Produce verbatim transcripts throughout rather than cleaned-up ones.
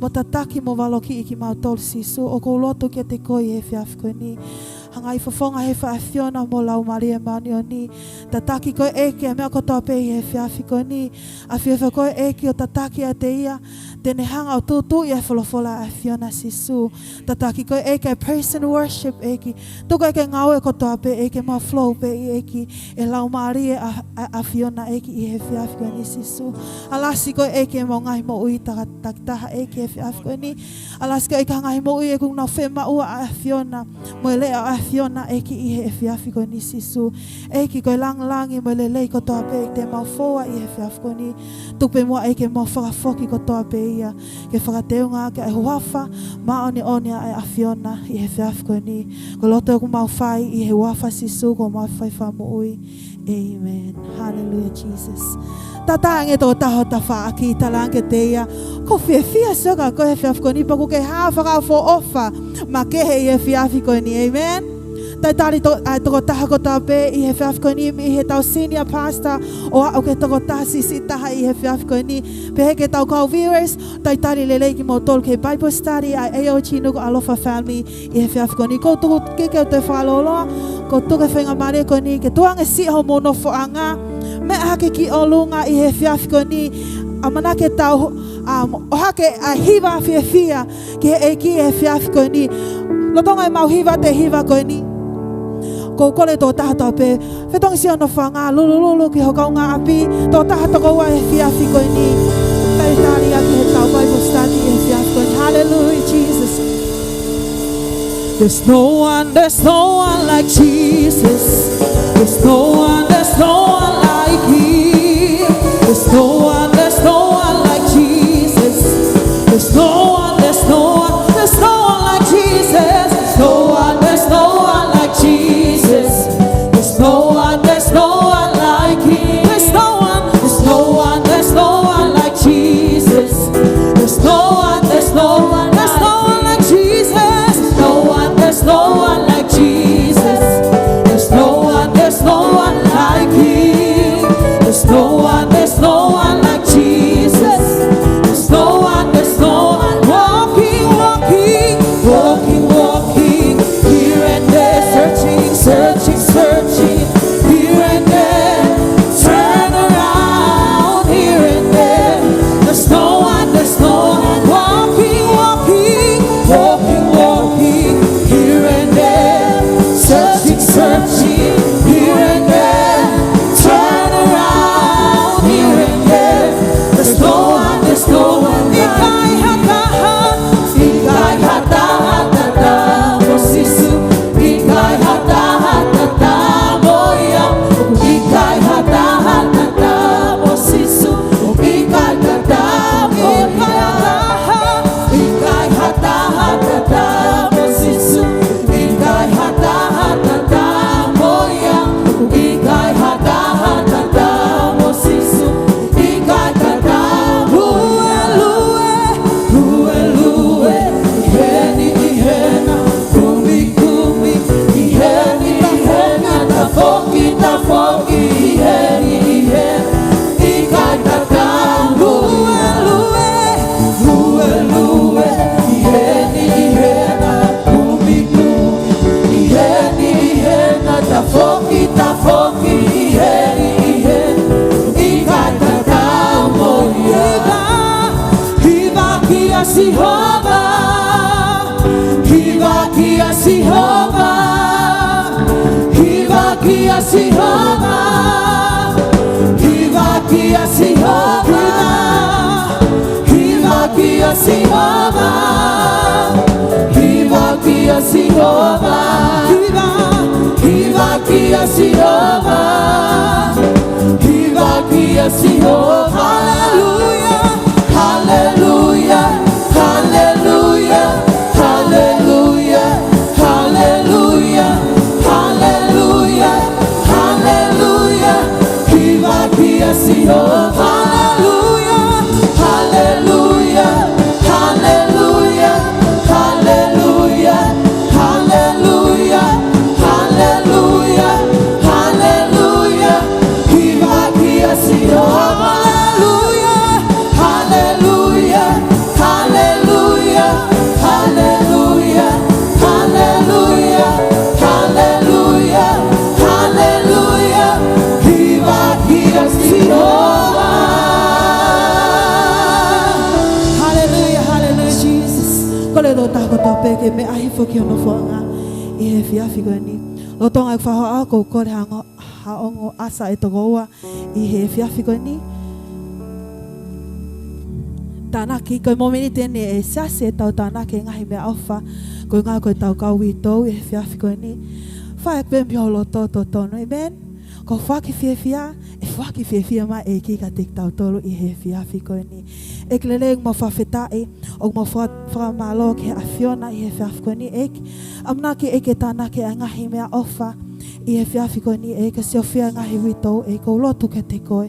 mo tataki mo valokiʻi kimautolu Sīsū. ʻOku ou lotu kiate koe ʻi he efiafi ko eni. Hangai fofonga ʻi he ʻAfiona mo Laumālie Māʻoniʻoni. Tataki koe ʻEiki ʻa e meʻa kotoa pē ʻi he efiafi ko eni. ʻAfioʻi koe ʻEiki ʻo tataki ʻiate ia te ne hanga ʻo tūtuuʻi ʻa e folofola ʻa e ʻAfiona Sīsū. Tataki koe ʻEiki ʻa e praise and worship ʻEiki. Tuku ʻEiki ʻa e ngāue kotoa pē ʻEiki ke mau flow pē ʻEiki ʻe he Laumālie ʻa, ʻa, ʻAfiona ʻEiki ʻi he efiafi ko eni Sīsū. Alasi koe ʻEiki ʻemau ngaahi moʻui taka-, takitaha ʻEiki ʻi he efiafi ko eni. Alasi koe ʻEiki ʻa e ngaahi moʻui ʻoku nau fiemaʻu ʻa e ʻAfiona mo e leʻo ʻa e ʻAfiona ʻEiki ʻi he efiafi ko eni Sīsū. ʻEiki ko e lāngilangi mo e lelei kotoa pē ʻEiki te mau foua ʻi he efiafi ko eni. Tuku pē muʻa ʻEiki ke mau fakafoki kotoa pē ia ke fakateunga ʻaki ʻa e huafa māʻoniʻoni ʻa e ʻAfiona ʻi he efiafi ko eni. Ko e lotu ʻoku mau fai ʻi he huafa Sīsū ko homau Fakamoʻui. ʻĒmeni. Hallelujah, Jesus. Tatā ange tokotaha ho tafaʻaki, talaange kiate ia, ʻoku ou fiefia Sīsū kia koe he efiafi ko eni pea ʻoku ke hā fakaʻofoʻofa makehe ʻi he efiafi ko eni. ʻĒmeni. Talitali to-, ʻa e tokotaha kotoa pē ʻi he efiafi ko eni, ʻi heʻetau senior pastor ʻo aʻu ki he tokotaha siʻisiʻi taha ʻi he efiafi ko eni. Pehē ki heʻetau kau viewers, talitali lelei kimoutolu ki he Bible study ʻa e A O G Nukuʻalofa family ʻi he efiafi ko eni. ʻOku ou tuku ke ke te fakalōloa, ʻoku ou tuku e faingamālie ko eni ke tuku ange siʻi homou nofoʻanga, meʻa hake ki ʻolunga ʻi he efiafi ko eni, ʻamanaki ke tau, um, ʻohake ʻa e hiva fiefia ki he ʻEiki he efiafi ko eni. Lolotonga ʻemau hiva ʻa e hiva ko eni, ʻoku ou kole tokotaha kotoa pē, fetongi siʻi ho nofoʻanga, lulululu ki ho kaungāʻapi, tokotaha toko ua he efiafi ko eni. Talitali ʻaki heʻetau Bible study he efiafi ko eni. Hallelujah, Jesus. There's no one, there's no one like Jesus. There's no one, there's no one like him. There's no one, there's no one like Jesus. There's no one, there's no one, there's no one like Jesus. There's no one, there's no one like Jesus. There's no one, there's no one like him. There's no one, there's no one, there's no one like Jesus. There's no one, there's no one, there's no one like Jesus. There's no one, there's no one like Jesus. There's no one, there's no one like him. There's no one, there's no one like Jesus. There's no one, there's no one. Walking, walking, walking, walking, here and there, searching, searching, searching, here and there, turn around, here and there. There's no one, there's no one. Walking, walking, walking, walking, here and there, searching, searching, here and there, turn around, here and there. There's no one, there's no one. ʻIkai ha taha, ʻikai ha taha tatau mo Sīsū. ʻIkai ha taha tatau mo ia. ʻIkai ha taha tatau mo Sīsū. ʻIkai tatau mo ia. ʻIkai ha taha tatau mo Sīsū. ʻIkai ha taha tatau mo ia. ʻIkai ha taha tatau mo Sīsū. ʻIkai tatau. Lue, lue, lue, lue. ʻI heni, ʻi hena, kumi, kumi. ʻI heni, ʻi hena, tafoki, tafoki. ʻI heni, ʻi hena, ʻikai tatau. Lue, lue, lue, lue. ʻI heni, ʻi hena, kumi, kumi. ʻI heni, ʻi hena, tafoki, tafoki. ʻI heni, ʻi hena, ʻikai tatau mo ia. Hiva, hiva kia Sihova. Hiva kia Sihova. Hiva kia Sihova. Hiva kia Sihova. Hiva kia Sihova. Hiva kia Sihova. Hiva, hiva kia Sihova. Hiva kia Sihova. Haleluia. Haleluia. Haleluia. Haleluia. Haleluia. Haleluia. Haleluia. Hiva kia Sihova. Haleluia. Haleluia. Haleluia. Haleluia. Haleluia. Kole e tokotaha kotoa pē ke meʻa hifo ki hono fofonga ʻi he efiafi ko eni. Lolotonga e faʻahoa ʻoku ou kole ha ongo, ha ongo ʻasa ʻe toko ua ʻi he efiafi ko eni. Tānaki, ko e mōmeniti eni ʻe siasi ʻetau tānaki e ngaahi meʻaʻofa, ko e ngaahi, ko ʻetau kau uitou ʻi he efiafi ko eni. Fai pē mei ho loto totonu, amen. Ko e foaki fiefia, ʻe foaki fiefia mai e ʻEiki kiate kitautolu ʻi he efiafi ko eni. ʻEiki lelei, ʻoku mau fakafetaʻi, ʻoku mau faka-, fakamālō ki he ʻAfiona ʻi he efiafi ko eni, ʻEiki. ʻAmanaki ʻEiki ke tānaki e ngaahi meʻaʻofa ʻi he efiafi ko eni, ʻEiki, ke siofia e ngaahi uitou, ʻEiki, ʻoku ou lotu kiate koe.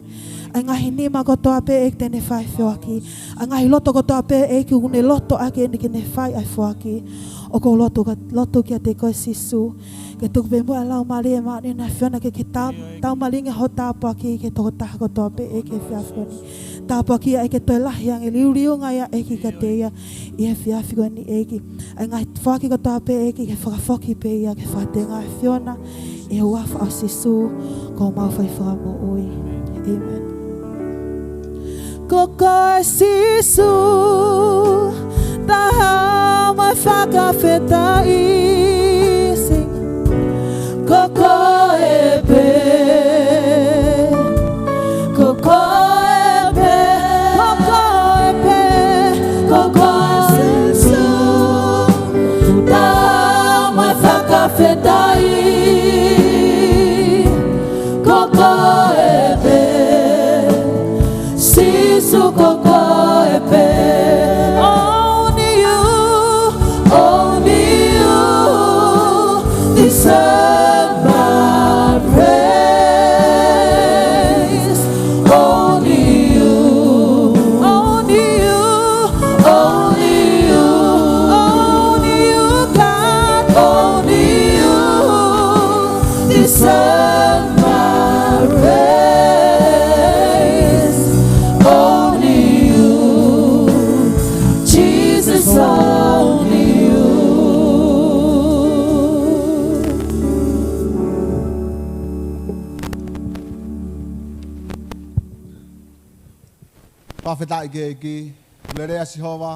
ʻA e ngaahi nima kotoa pē, ʻEiki, te ne fai e foaki. ʻA e ngaahi loto kotoa pē, ʻEiki, ʻoku ne loto ʻaki eni ke ne fai ʻa e foaki. ʻOku ou lotu ka-, lotu kiate koe, Sīsū, ke tuku pē muʻa e Laumālie Māʻoniʻoni ʻo e ʻAfiona ke, ke tā-, tāmateʻi ange ho tāpuaki ki he tokotaha kotoa pē, ʻEiki, he efiafi ko eni. Tāpuakiʻi ia, ʻEiki, ke toe lahi ange e liuliunga ia, ʻEiki, kiate ia ʻi he efiafi ko eni, ʻEiki. ʻA e ngaahi foaki kotoa pē, ʻEiki, ke fakafoki pē ia ki he fakatengaʻi ʻa e ʻAfiona, ʻi he huafa ʻo Sīsū ko homau fai fakamoʻui. Amen. Ko koe Sīsū, taha mo e fakafetaʻi. Sing. Ko koe pē, ko koe pē, ko koe pē, ko koe Sīsū, taha mo e fakafetaʻi. Ko koe pē, Sīsū, ko koe pē. Only you, only you deserve my praise. Only you, only you, only you, only you, God, only you deserve my praise. Only you, Jesus, only you. Fakafetaʻi ki he ʻEiki. Lelei ʻa Sihova.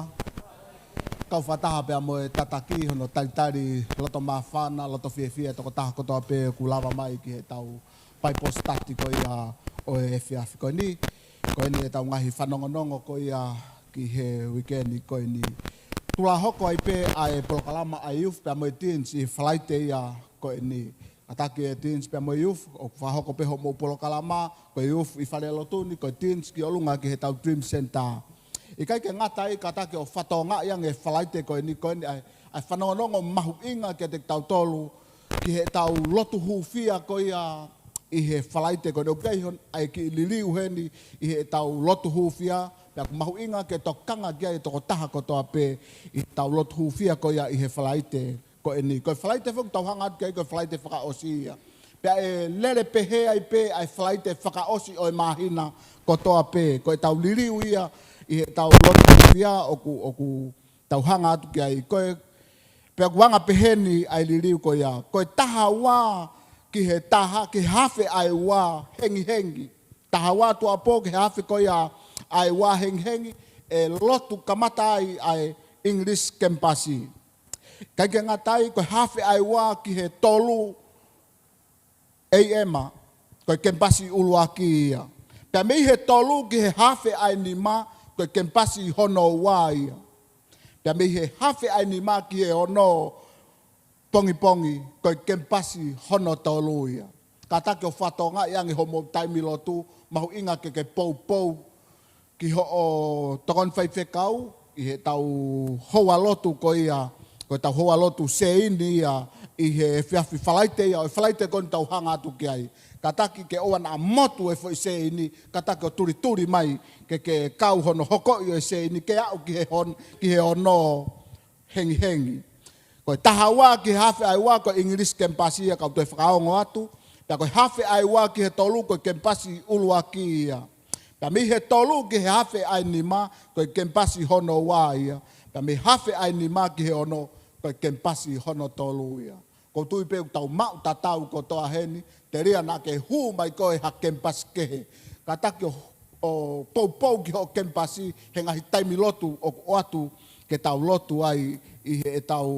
Kau fakataha pea mo e tataki hono talitali loto māfana, loto fiefia e tokotaha kotoa pē ʻoku lava mai ki heʻetau Bible study ko ia ʻo e efiafi ko eni. Ko eni ʻetau ngaahi fanongonongo ko ia ki he weekend ko eni. Tulahoko ai pē ʻa e polokalama ʻa e youth pea mo e teens ʻi he Falaite ia ko eni. Kātaki e teens pea mo e youth, ʻoku fakahoko pē hoʻomou polokalama, ko e youth ʻi falelotu ni, ko e teens ki ʻolunga ki heʻetau Dream Center. ʻIkai ke ngata ai, kātaki ʻo fakatokangaʻi ange e Falaite ko eni, ko eni ʻa e, ʻa e fanongonongo mahuʻinga kiate kitautolu, ki heʻetau lotu hūfia ko ia ʻi he Falaite ko eni, ʻoku ʻi ai hon-, ʻa e kiʻi liliu heni ʻi heʻetau lotu hūfia, pea ʻoku mahuʻinga ke tokanga ki ai e tokotaha kotoa pē ʻi heʻetau lotu hūfia ko ia ʻi he Falaite ko eni. Ko e Falaite foki ʻoku tau hanga atu ki ai, ko e Falaite fakaʻosi ia. Pea ʻe lele pehē ai pē ʻa e Falaite fakaʻosi ʻo e māhina kotoa pē. Ko ʻetau liliu ia ʻi heʻetau lotu hūfia ʻoku, ʻoku tau hanga atu ki ai. Ko e, pea ʻoku anga pehē ni ʻa e liliu ko ia. Ko e taha ua ki he taha, ki he hafe ʻa e ua hengihengi. Taha ua tuʻuapō ki he hafe ko ia ʻa e ua hengihengi, ʻe lotu kamata ai ʻa e English kemipasi. ʻIkai ke ngata ai, ko e hafe ʻa e ua ki he tolu A M, ko e kemipasi ʻuluaki ia. Pea mei he tolu ki he hafe ʻa e nima, ko e kemipasi hono ua ia. Pea mei he hafe ʻa e nima ki he ono pongipongi, ko e kemipasi hono tolu ia. Kātaki ʻo fakatokangaʻi ange hoʻomou taimi lotu, mahuʻinga ke ke poupou ki hoʻo tokoni faifekau ʻi heʻetau houa lotu ko ia, ko ʻetau houa lotu sēini ia ʻi he efiafi Falaite ia, ʻo e Falaite ko eni ʻoku tau hanga atu ki ai. Kātaki ke ʻoua naʻa motu e foʻi sēini, kātaki ʻo tulituli mai ke ke kau hono hokoʻi ʻo e sēini, ke aʻu ki he hon-, ki he ono hengihengi. Ko e taha ua ki he hafe ʻa e ua ko e English kemipasi ia, kau toe fakaongo atu. Pea ko e hafe ʻa e ua ki he tolu ko e kemipasi ʻuluaki ia. Pea mei he tolu ki he hafe ʻa e nima ko e kemipasi hono ua ia. Pea mei he hafe ʻa e nima ki he ono ko e kemipasi hono tolu ia. ʻOku ou tui pē ʻoku tau maʻu tatau kotoa heni, telia naʻa ke hū mai koe ha kemipasi kehe. Kātaki ʻo, ʻo poupou ki hoʻo kemipasi he ngaahi taimi lotu ʻoku ʻoatu ke tau lotu ai ʻi heʻetau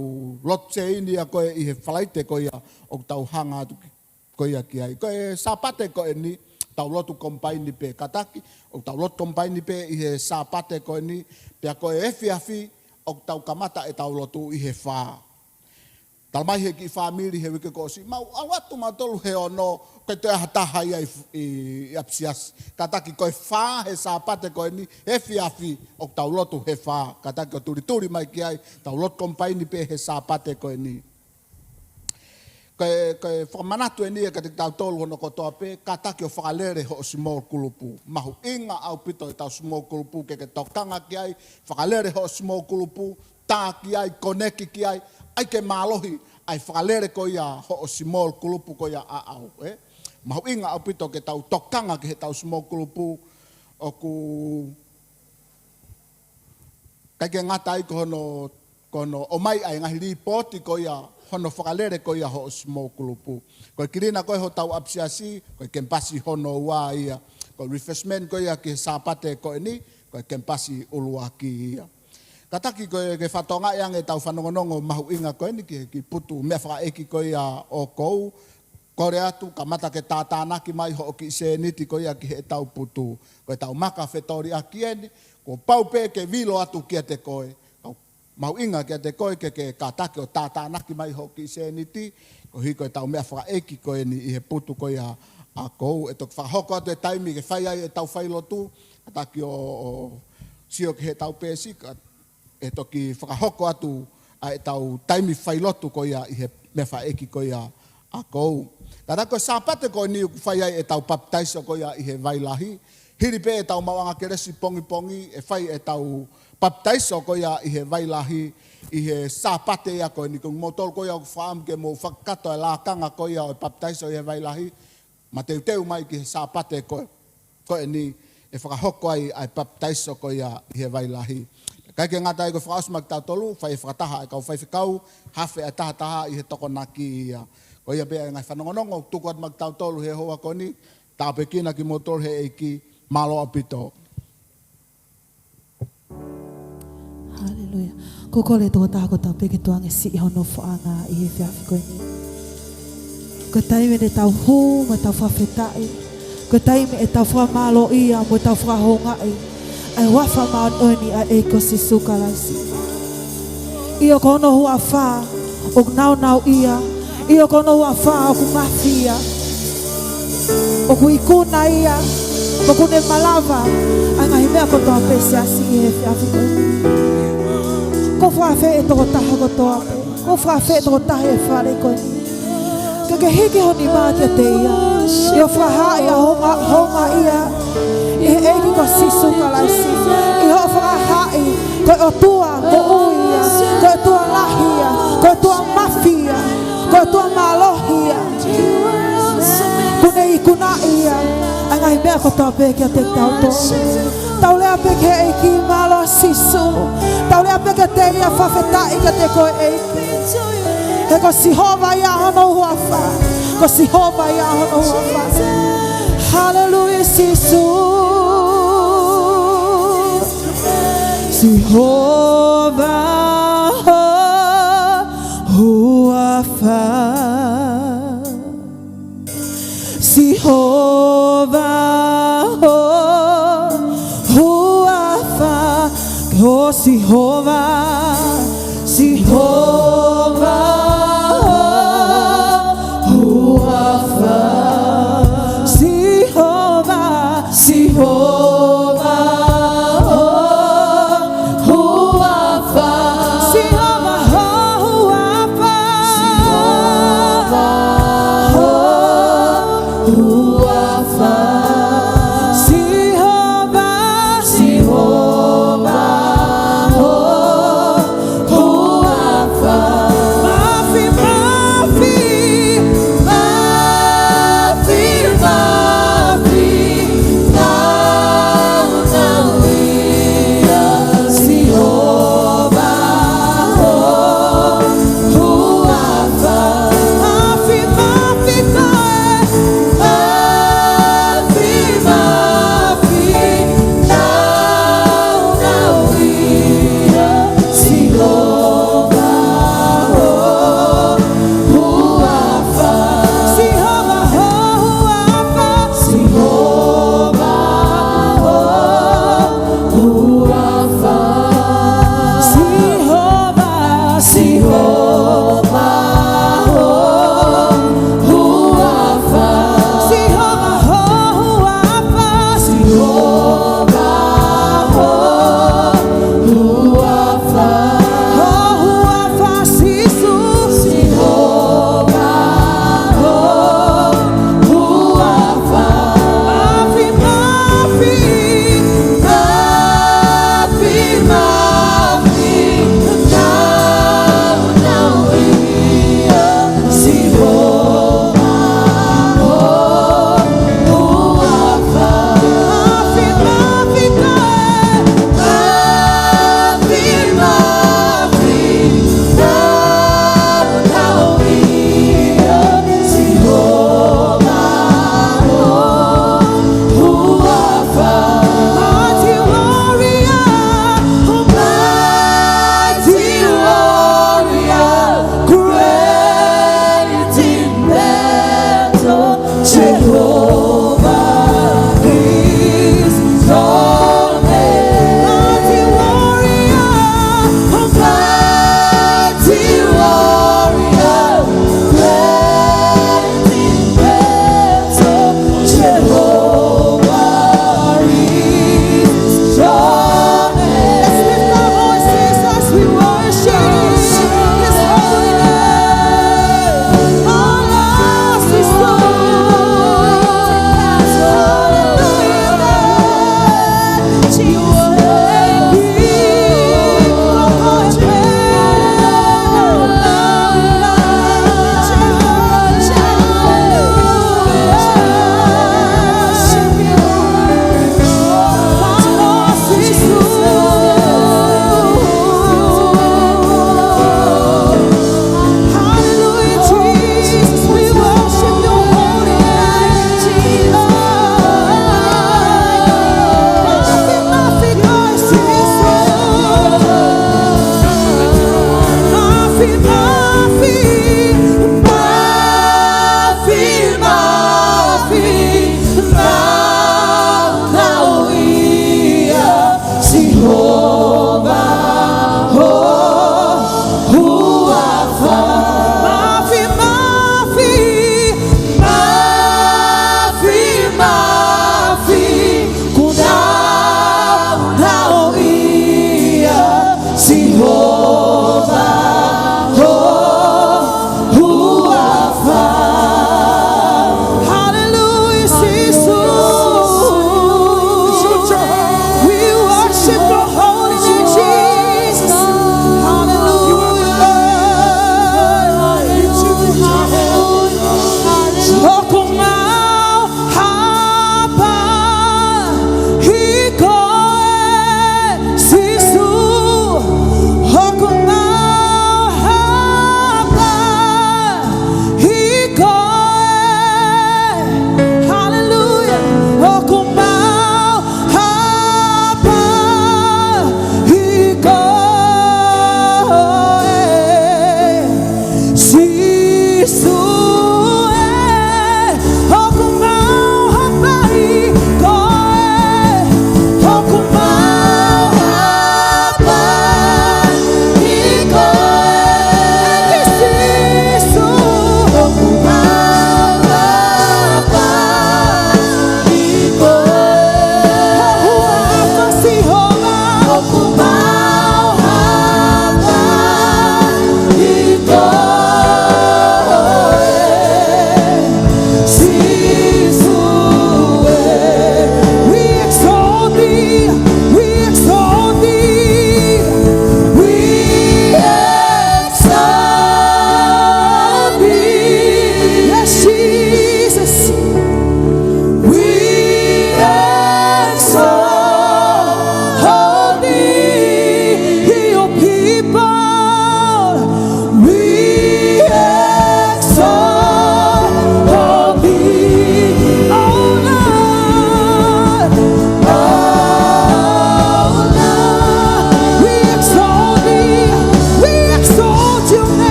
lotu sēini ia ko ē ʻi he Falaite ko ia ʻoku tau hanga atu ki, ko ia ki ai. Ko e Sāpate ko eni, tau lotu combine pē kātaki, ʻoku tau lotu combine pē ʻi he Sāpate ko eni, pea ko e efiafi ʻoku tau kamata ʻetau lotu ʻi he fā. Talamai ʻe he kiʻi fāmili he uike kuo ʻosi, mau ʻalu atu mautolu he ono, ʻikai toe ʻi ai ha taha ia ʻi, ʻi, ʻi ʻapisiasi. Kātaki ko e fā he Sāpate ko eni, efiafi ʻoku tau lotu he fā. Kātaki ʻo tulituli mai ki ai, tau lotu combine pē he Sāpate ko eni. Ko e, ko e fakamanatu eni ia kiate kitautolu hono kotoa pē, kātaki ʻo fakalele hoʻo small group. Mahuʻinga ʻaupito ʻetau small group ke ke tokanga ki ai, fakalele hoʻo small group, tā ki ai, connect ki ai, ʻai ke mālohi ʻa e fakalele ko ia hoʻo small group ko ia ʻaʻau, ē? Mahuʻinga ʻaupito ke tau tokanga ki heʻetau small group, ʻoku ʻikai ke ngata ai ko hono, ko hono ʻomai ʻa e ngaahi lipooti ko ia hono fakalele ko ia hoʻo small group. Ko e kilina ko ē hotau ʻapisiasi, ko e kemipasi hono ua ia. Ko e refreshment ko ia ki he Sāpate ko eni, ko e kemipasi ʻuluaki ia. Kātaki ko e ke fakatokangaʻi ange ʻetau fanongonongo mahuʻinga ko eni ki he kiʻi putu meʻafakaʻeiki ko ia ʻoʻoku. Kole atu, kamata ke tātānaki mai hoʻo kiʻi sēniti ko ia ki heʻetau putu. Ko ʻetau maka fetōliʻaki eni, kuo pau pē ke vilo atu kiate koe. Kau mahuʻinga kiate koe ke ke kātaki ʻo tātānaki mai hoʻo kiʻi sēniti, koeʻuhi ko ʻetau meʻafakaʻeiki ko eni ʻi he putu ko ia ʻoʻoku. ʻE toki fakahoko atu e taimi ke fai ai ʻetau failotu, kātaki ʻo, ʻo sio ki heʻetau peesi, ka ʻe toki fakahoko atu ʻa ʻetau taimi failotu ko ia ʻi he meʻafakaʻeiki ko ia ʻoʻoku. Kātaki ko e Sāpate ko eni ʻoku fai ai ʻetau papitaiso ko ia ʻi he vai lahi. Hili pē ʻetau maʻuʻanga kelesi pongipongi ʻe fai ʻetau papitaiso ko ia ʻi he vai lahi ʻi he Sāpate ia ko eni. Ko kimoutolu ko ia ʻoku fakaʻamu ke mou fakakakato e lakanga ko ia ʻo e papitaiso ʻi he vai lahi, mateuteu mai ki he Sāpate ko, ko eni ʻe fakahoko ai ʻa e papitaiso ko ia ʻi he vai lahi. ʻIkai ke ngata ai, ko e fakaʻosi mai kitautolu, fai e fakataha ʻa e kau faifekau, hafe ʻa e taha taha ʻi he Tokonaki ia. Ko ia pē ʻa e ngaahi fanongonongo tuku atu maʻa kitautolu he houa ko eni, tāpuekina kimoutolu ʻe he ʻEiki, mālō ʻaupito. Haleluia. Ko e kole ʻa e tokotaha kotoa pē ke tuku ange siʻi hono nofoʻanga ʻi he efiafi ko eni. Ko e taimi ʻetau hū mo ʻetau fakafetaʻi. Ko e taimi ʻetau fakamālōʻia mo ʻetau fakahoungaʻi ʻa e huafa māʻoniʻoni ʻa e ʻEiki ko Sīsū Kalaisi. ʻIo, ko hono huafa ʻoku nāunauʻia. ʻIo, ko hono huafa ʻoku mafia. ʻOku ikuna ia, ʻoku ne malava ʻa e ngaahi meʻa kotoa pē, siasi, ʻi he efiafi ko eni. Ko e fakafeʻiloaki ʻa e tokotaha kotoa pē. Ko e fakafeʻiloaki ʻa e tokotaha ʻi he fale ko eni. Ke ke hiki ho nima kiate ia. ʻIo, fakahaaʻi ʻa hoʻo hounga, houngaʻia ʻi he ʻEiki ko Sīsū Kalaisi. ʻI hoʻo fakahaaʻi ko e ʻOtua moʻui ia, ko e ʻOtua lahi ia, ko e ʻOtua mafia, ko e ʻOtua mālohi ia. ʻOku ne ikunaʻi ia ʻa e ngaahi meʻa kotoa pē kiate kitautolu. Tau lea pē ki he ʻEiki, mālō Sīsū. Tau lea pē kiate ia, fakafetaʻi kiate koe ʻEiki. He ko Sihova ia hono huafa. Ko Sihova ia hono huafa. Haleluia, Sīsū. Sihova ho huafa. Sihova ho huafa. Ko Sihova. Sihova ho huafa. Sihova. Sihova ho huafa. Sihova ho huafa. Sihova ho huafa. Sihova. Sihova ho huafa. Sihova ho huafa. Sihova ho huafa. Sihova ho huafa. Ho huafa Sīsū. Sihova ho huafa. Mafi, mafi, mafi, mafi, mafi.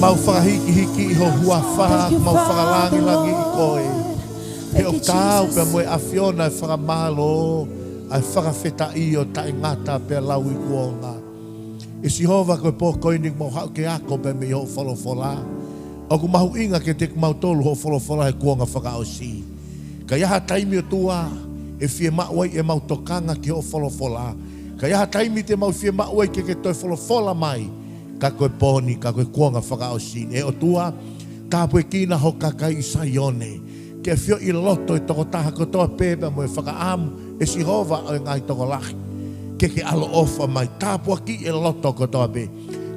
Mau fakahikihiki ʻi ho huafa, mau fakalāngilangiʻi koe. He ʻoku taau pea mo e ʻAfiona e fakamālō, ʻa e fakafetaʻi ʻo taʻengata pea lauikuonga. ʻE Sihova, ko e pō ko eni mau haʻu ke ako pea mei hoʻo folofola. ʻOku mahuʻinga kiate kimautolu hoʻo folofola he kuonga fakaʻosi. Ka ʻi ai ha taimi, ʻOtua, ʻe fiemaʻu ai ʻemau tokanga ki hoʻo folofola. Ka ʻi ai ha taimi te mau fiemaʻu ai ke ke toe folofola mai, ka ko e pō ni, ka ko e kuonga fakaʻosi ni. ʻE ʻOtua, tāpuekina ho kakai ʻi Saione. Ke ʻafioʻi loto e tokotaha kotoa pē pea mo e fakaʻamu, ʻe Sihova, ʻo e ngaahi tokolahi ke ke ʻaloʻofa mai. Tāpuakiʻi e loto kotoa pē.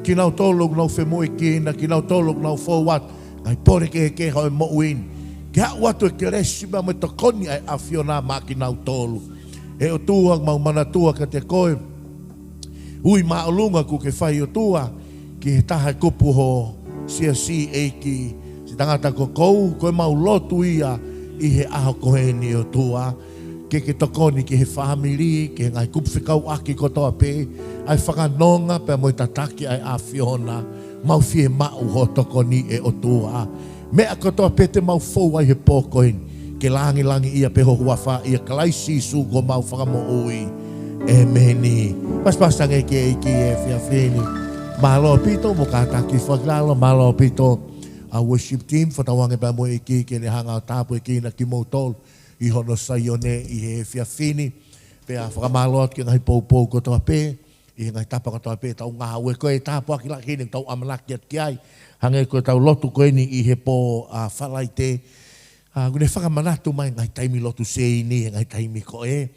Kinautolu ʻoku nau femoʻuekina, kinautolu ʻoku nau fou atu, ngaahi pole kehekehe ʻo e moʻui ni. Ke aʻu atu e kelesi pea mo e tokoni ʻa e ʻAfiona maʻa kinautolu. ʻE ʻOtua, mau manatua kiate koe ui māʻolunga kuo ke fai, ʻOtua, ki he taha e kupu ho siasi, ʻEiki, siʻi tangata ko Kou, ko ʻemau lotu ia ʻi he ʻaho ko eni, ʻOtua. Ke ke tokoni ki he fāmili, ki he ngaahi kupu fekauʻaki kotoa pē, ʻa e fakanonga pea mo e tataki ʻa e ʻAfiona. Mau fiemaʻu ho tokoni, ʻe ʻOtua. Meʻa kotoa pē te mau fou ai he pō ko eni, ke lāngilangiʻia pē ho huafa, ʻia Kalaisi Sīsū ko homau Fakamoʻui. ʻEmeni. Pasipasi ange ki he ʻEiki he efiafi ni. Mālō ʻaupito, mou kātaki fakakilalo, mālō ʻaupito. ʻA e worship team, fakatauange pea mo e ʻEiki ke ne hanga ʻo tāpuekina kimoutolu ʻi hono Saione ʻi he efiafi ni. Pea fakamālō atu ki he ngaahi poupou kotoa pē, ʻi he ngaahi tapa kotoa pē ʻetau ngāue. Ko e tāpuaki lahi eni ʻoku tau ʻamanaki atu ki ai, hangē ko ʻetau lotu ko eni ʻi he pō, ʻa, Falaite. ʻA, kuo ne fakamanatu mai ngaahi taimi lotu sēini, he ngaahi taimi ko ē.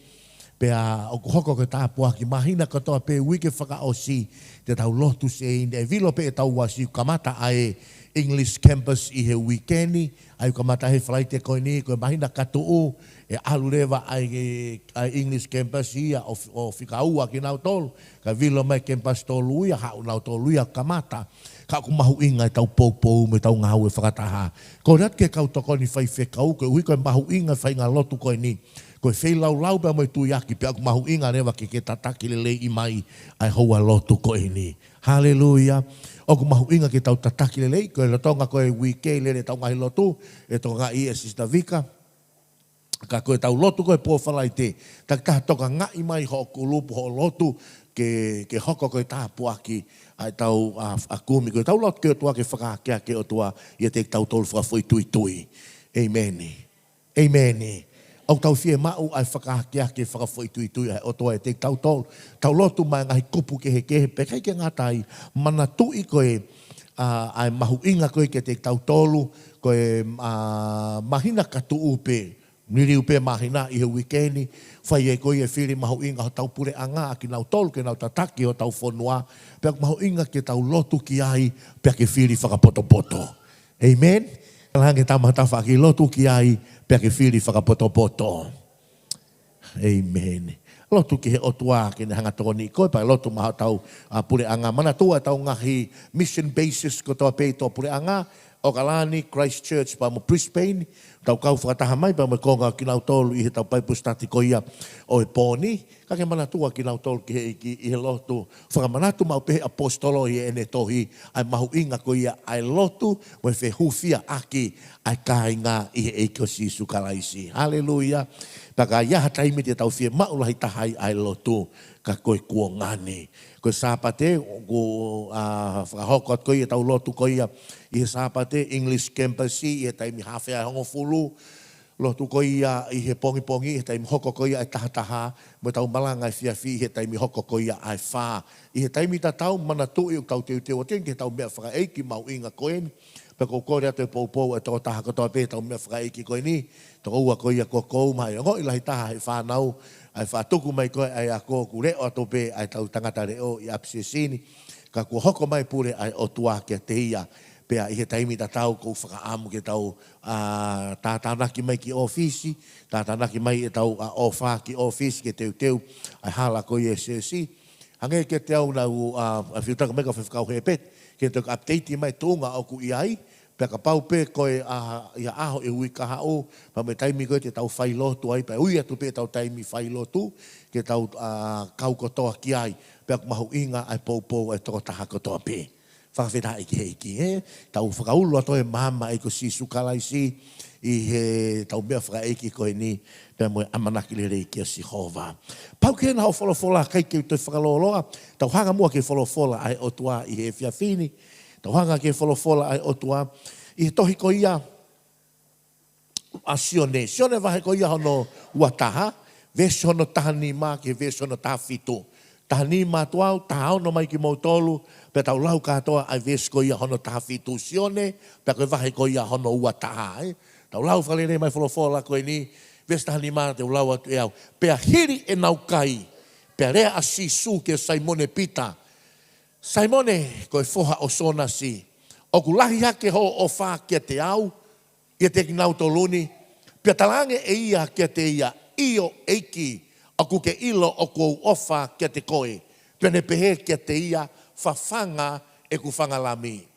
Pea ʻoku hoko ko e tāpuaki māhina kotoa pē, uike fakaʻosi, te tau lotu sēini. ʻE vilo pē ʻetau uasi, kamata ʻa e English campus ʻi he uike ni, ʻa ia ʻoku kamata he Falaite ko eni, ko e māhina ka tuʻu, ʻe ʻalu leva ʻa e, ʻa e English campus ia ʻo, ʻo fika ua kinautolu, kae vilo mai campus tolu ia, haʻu nautolu ia kamata. Ka ʻoku mahuʻinga ʻetau poupou mo ʻetau ngāue fakataha. Kole atu ki he kau tokoni faifekau, koeʻuhi ko e mahuʻinga e faʻahinga lotu ko eni, ko e feilaulau pea mo e tuiaki, pea ʻoku mahuʻinga leva ke ke tataki leleiʻi mai ʻa e houa lotu ko eni. Haleluia. ʻOku mahuʻinga ke tau tataki lelei, ko e lolotonga ko e uike lele ʻetau ngaahi lotu, ʻe tokangaʻi ʻe Sister Vika. Ka ko ʻetau lotu ko e pō Falaite, takitaha tokangaʻi mai hoʻo kulupu, hoʻo lotu, ke, ke hoko ko e tāpuaki ʻa ʻetau, ʻa, ʻa kumi. Ko ʻetau lotu ki he ʻOtua ke fakahākeakiʻi ʻe he ʻOtua ʻiate kitautolu fakafoʻituitui. ʻEmeni. ʻEmeni. ʻOku tau fiemaʻu ʻa e fakahākeakiʻi fakafoʻituitui ʻa e ʻOtua ʻiate kitautolu. Tau lotu mai ngaahi kupu kehekehe, pea ʻikai ke ngata ai, manatuʻi ko e, ʻa, ʻa e mahuʻinga ko ē kiate kitautolu, ko e, ʻa, māhina ka tuʻu pē, liliu pē māhina ʻi he uike ni, fai ai ko ia e fili mahuʻinga hotau puleʻanga ʻa kinautolu ke nau tataki hotau fonua, pea ʻoku mahuʻinga ke tau lotu ki ai, pea ke fili fakapotopoto. ʻĒmeni. Talaange ki he tama ho tafaʻaki, lotu ki ai, pea ke fili fakapotopoto. ʻĒmeni. Lotu ki he ʻOtua ke ne hanga ʻo tokoniʻi koe, pea lotu maʻa hotau, ʻa, puleʻanga. Manatua ʻetau ngaahi mission bases kotoa pē ʻi tuʻapuleʻanga, ʻAokalani, Christchurch, pea mo Brisbane, tau kau fakataha mai pea mo e konga kinautolu ʻi heʻetau Bible study ko ia ʻo e pō ni. Ka ke manatua kinautolu ki he ʻEiki ʻi he lotu. Fakamanatu maʻu pē ʻe he ʻaposetolo ʻi heʻene tohi ʻa e mahuʻinga ko ia ʻa e lotu mo e fehufiaʻaki ʻa e kāinga ʻi he ʻEiki ko Sīsū Kalaisi. Haleluia. Pea ka ʻi ai ha taimi te tau fiemaʻu lahi taha ai ʻa e lotu, ka ko e kuonga ni. Ko e Sāpate, ʻoku, ʻa, fakahoko atu ko ia ʻetau lotu ko ia ʻi he Sāpate, English Campus, ʻi he taimi haafe ʻa e hongofulu. Lotu ko ia ʻi he pongipongi, ʻi he taimi hoko ko ia ʻa e tahataha, mo ʻetau malanga efiafi ʻi he taimi hoko ko ia ʻa e fā. ʻI he taimi tatau, manatuʻi ʻoku tau teuteu atu ki heʻetau meʻa fakaʻeiki mahuʻinga ko eni. Pea ʻoku ou kole atu e poupou ʻa e tokotaha kotoa pē ʻetau meʻa fakaʻeiki ko eni, tokoua ko ia ko Kou, mahalo ʻe ongoʻi lahi taha ʻe he fānau ʻa e faʻa tuku mai ko ē ʻa e ako, ʻoku leʻo atu pē ʻa ʻetau tangata leʻo ʻi ʻapi siasi ni. Ka kuo hoko mai pule ʻa e ʻOtua kiate ia. Pea ʻi he taimi tatau ʻoku ou fakaʻamu ke tau, ʻa, tātānaki mai ki ʻōfisi, tātānaki mai ʻetau, ʻa, ʻofa ki ʻōfisi ke teuteu ʻa e hala ko ia ʻa e siasi. Hangē kiate au naʻa ku, ʻa, ʻa fiu taka mai ka fefakau he pet, ke toki update mai tuʻunga ʻoku ʻi ai, pea kapau pē ko e, ʻa, ʻi ha ʻaho ʻi he uike kahaʻu, pea mo e taimi ko ē te tau fai lotu ai, pea ui atu pē ʻetau taimi fai lotu, ke tau, ʻa, kau kotoa ki ai, pea ʻoku mahuʻinga ʻa e poupou ʻa e tokotaha kotoa pē. Fakafetaʻi ki he ʻEiki, ē? Tau fakaʻulo atu e maama ʻa e ʻEiki ko Sīsū Kalaisi ʻi heʻetau meʻa fakaʻeiki ko eni, pea mo e ʻamanaki lelei kia Sihova. Pau ke na ho folofola, ʻikai ke u toe fakalōloa, tau hanga muʻa ki he folofola ʻa e ʻOtua ʻi he efiafi ni, tau hanga ki he folofola ʻa e ʻOtua ʻi he tohi ko ia ʻa Sione. Sione vahe ko ia hono ua taha, veesi hono taha nima ki he veesi hono taha fitu. Taha nima atu au, taha ono mai kimoutolu, pea tau lau kātoa ʻa e veesi ko ia hono taha fitu. Sione, pea ko e vahe ko ia hono ua taha, ē. Tau lau fakalelei mai folofola ko eni, veesi taha nima te u lau atu ʻe au. Pea hili ʻenau kai, pea lea ʻa Sīsū kia Saimone Pita, Saimone, ko e foha ʻo Sōnasi, ʻoku lahi hake hoʻo ʻofa kiate au ʻiate kinautolu ni? Pea talaange ʻe ia kiate ia, ʻIo ʻEiki, ʻoku ke ʻilo ʻoku ou ʻofa kiate koe. Pea ne pehē kiate ia, Fafanga ʻeku fanga lami.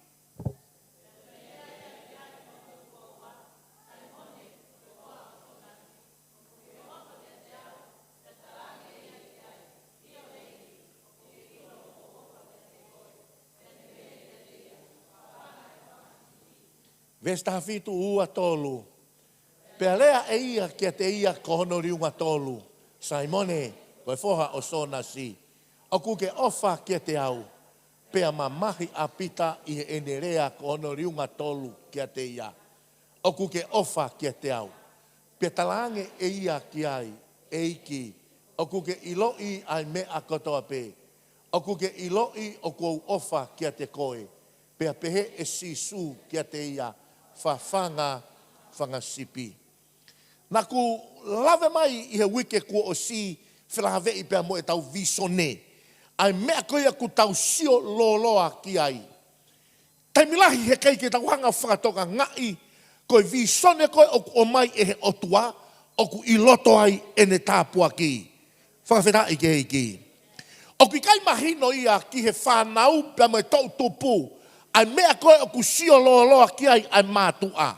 Veesi taha fitu, ua tolu. Pea lea ʻe ia kiate ia ko hono liunga tolu, Saimone, ko e foha ʻo Sōnasi, ʻoku ke ʻofa kiate au? Pea mamahi ʻa Pita ʻi heʻene lea ko hono liunga tolu kiate ia, ʻOku ke ʻofa kiate au? Pea talaange ʻe ia ki ai, ʻEiki, ʻoku ke ʻiloʻi ʻa e meʻa kotoa pē. ʻOku ke ʻiloʻi ʻoku ou ʻofa kiate koe. Pea pehē ʻe Sīsū kiate ia, Fafanga fanga sipi. Naʻa ku lave mai ʻi he uike kuo ʻosi, felāveʻi pea mo ʻetau vīsone, ʻa e meʻa ko ia ʻoku tau sio lōloa ki ai. Taimi lahi heʻikai ke tau hanga fakatokangaʻi, ko e vīsone ko ē ʻoku ʻomai ʻe he ʻOtua, ʻoku ʻi loto ai ʻene tāpuaki. Fakafetaʻi ki he ʻEiki. ʻOku ʻikai mahino ia ki he fānau pea mo e toʻutupu, ʻa e meʻa ko ē ʻoku sio lōloa ki ai ʻa e mātuʻa.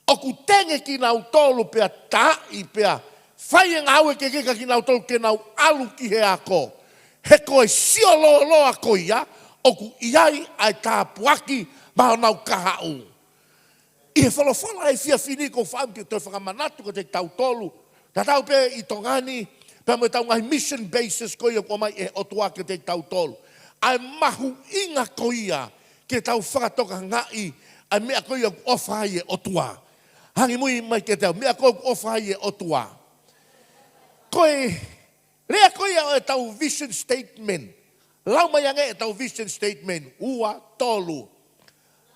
ʻOku tenge kinautolu pea taaʻi pea fai e ngāue kehekehe kia kinautolu ke nau ʻalu ki he ako. He ko e sio lōloa ko ia, ʻoku ʻi ai ʻa e tāpuaki maʻa honau kahaʻu. ʻI he folofola ʻa e efiafi ni ʻoku ou fakaʻamu ke toe fakamanatu kiate kitautolu, tatau pē ʻi Tonga ni, pea mo ʻetau ngaahi mission bases ko ia ʻoku ʻomai ʻe he ʻOtua kiate kitautolu. ʻA e mahuʻinga ko ia ke tau fakatokangaʻi ʻa e meʻa ko ia ʻoku ʻofa ai e ʻOtua. Hangē muʻa mai kiate au, meʻa ko ē ʻoku ʻofa ai e ʻOtua. Ko e lea ko ia ʻo ʻetau vision statement. Lau mai ange ʻetau vision statement. Ua, tolu.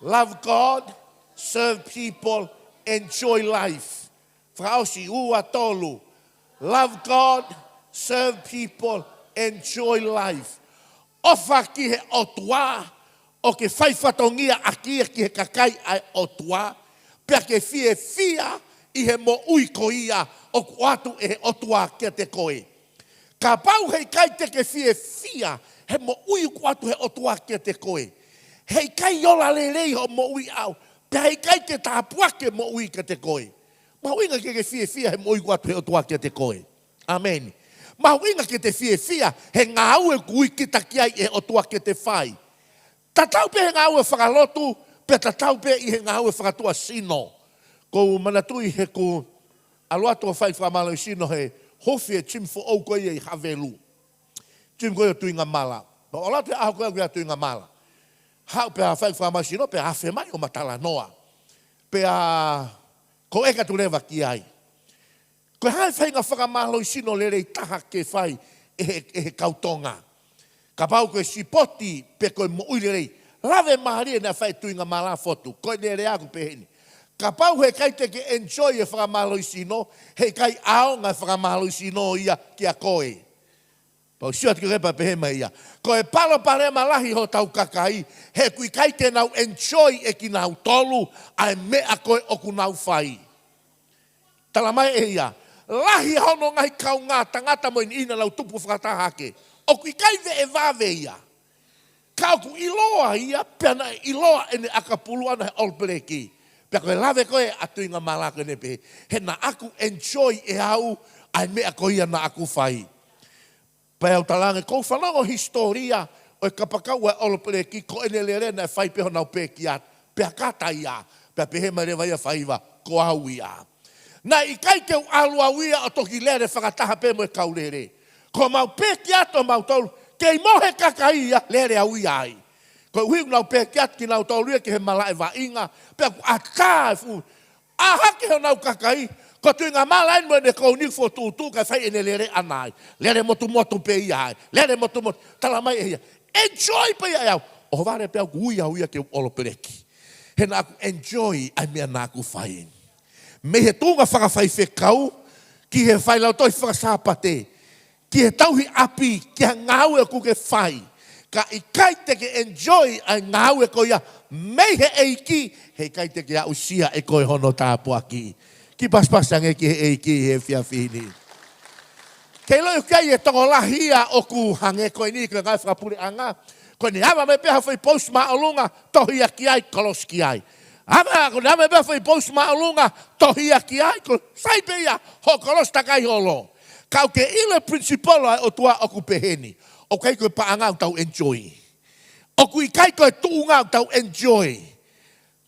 Love God, serve people, enjoy life. Fakaʻosi, ua, tolu. Love God, serve people, enjoy life. ʻOfa ki he ʻOtua, ʻo ke fai fatongia ʻaki ia ki he kakai ʻa e ʻOtua, pea ke fiefia ʻi he moʻui ko ia ʻoku ʻoatu ʻe he ʻOtua kiate koe. Kapau heʻikai te ke fiefia he moʻui ʻoku ʻoatu ʻe he ʻOtua kiate koe, heʻikai ola lelei hoʻo moʻui ʻaʻau, pea heʻikai ke tāpuaki e moʻui kiate koe. Mahuʻinga ke ke fiefia he moʻui ʻoku ʻoatu ʻe he ʻOtua kiate koe. ʻĀmeni. Mahuʻinga ke te fiefia he ngāue ʻoku ui kita ki ai ʻe he ʻOtua ke te fai. Tatau pē he ngāue fakalotu, pea tatau pē ʻi he ngāue fakatuʻasino. ʻOku ou manatuʻi heʻeku ʻalu atu ʻo fai fakamālohisino he huufi e gym foʻou ko ia ʻi Havelu. Gym ko ia ʻo Tuʻingamala. Pea ʻalu atu he ʻaho ko ia ʻo Tuʻingamala. Haʻu pea fai fakamālohisino, pea afe mai ʻo ma talanoa. Pea ko e ʻeke atu leva ki ai, Ko e hā e faʻahinga fakamālohisino lelei taha ke fai ʻe he, ʻe he kau Tonga? Kapau ko e sipoti pe ko e moʻui lelei. Lave mālie naʻe fai ʻe Tuʻingamala Fotu. Ko ʻene lea ʻoku pehē ni. Kapau heʻikai te ke enjoy e fakamālohisino, heʻikai ʻaonga e fakamālohisino ia kia koe. Pea u sio atu ki he pea pehē mai ia, ko e palopalema lahi hotau kakai, he ʻoku ʻikai te nau enjoy ʻe kinautolu ʻa e meʻa ko ē ʻoku nau fai. Tala mai ʻe ia, lahi hono ngaahi kaungā tangata mo e niʻihi naʻa nau tupu fakataha hake, ʻoku ʻikai veʻe vave ia. Ka ʻoku ʻiloa ia, pea naʻe ʻiloa ʻene ʻakapulu ʻana he ʻolopeleki. Pea ko e lave ko ē ʻa Tuʻingamala ko ʻene pehē, he naʻa ku enjoy ʻe au ʻa e meʻa ko ia naʻa ku fai. Pea u talaange, ʻoku ou fanongo hisitōlia ʻo e kapakau ʻa e ʻolopeleki, ko ʻene lele naʻe fai pē honau pekiati, pea kātaki ia, pea pehē mai leva ia faiva, ko au ia. Naʻe ʻikai ke u ʻalu au ia ʻo toki lele fakataha pē mo e kau lele. Ko homau pekiati ʻomautolu, kei mohe kakai ia, lele au ia ai. Koeʻuhi ʻoku nau pekiati kinautolu ia ki he malaʻe vaʻinga, pea ʻoku ʻatā e fuʻu ʻā hake honau kakai, ko Tuʻingamala eni mo ʻene kouni fokotuʻutuʻu kae fai ʻene lele ʻana ai. Lele motumotu pē ia ai. Lele motumotu. Tala mai ʻe ia, enjoy pē ia ʻe au. ʻOhovale pē au, ʻoku ui au ia ke u ʻolopeleki. He naʻa ku enjoy ʻa e meʻa naʻa ku fai. Mei he tuʻunga fakafaifekau, ki he failautohi fakasāpate, ki he tauhi ʻapi, ki he ngāue ʻoku ke fai. Ka ʻikai te ke enjoy ʻa e ngāue ko ia mei he ʻEiki, he ʻikai te ke aʻusia ʻe koe hono tāpuaki. Kiʻi pasipasi ange ki he ʻEiki he efiafi ni. Ke ʻilo ʻoku ʻi ai e tokolahi ia ʻoku hangē ko eni, ko e ngaahi fakapuleʻanga. Ko eni ava mai pē ha foʻi pousi māʻolunga, tohi ia ki ai, kolosi ki ai. Ava, ko eni ava mai pē ha foʻi pousi māʻolunga, tohi ia ki ai, ko sai pē ia, hoʻo kolosi takai holo. Ka ʻoku ke ʻilo e principle ʻa e ʻOtua ʻoku pehē ni. ʻOku ʻikai ko e paʻanga ʻoku tau enjoy. ʻOku ʻikai ko e tuʻunga ʻoku tau enjoy.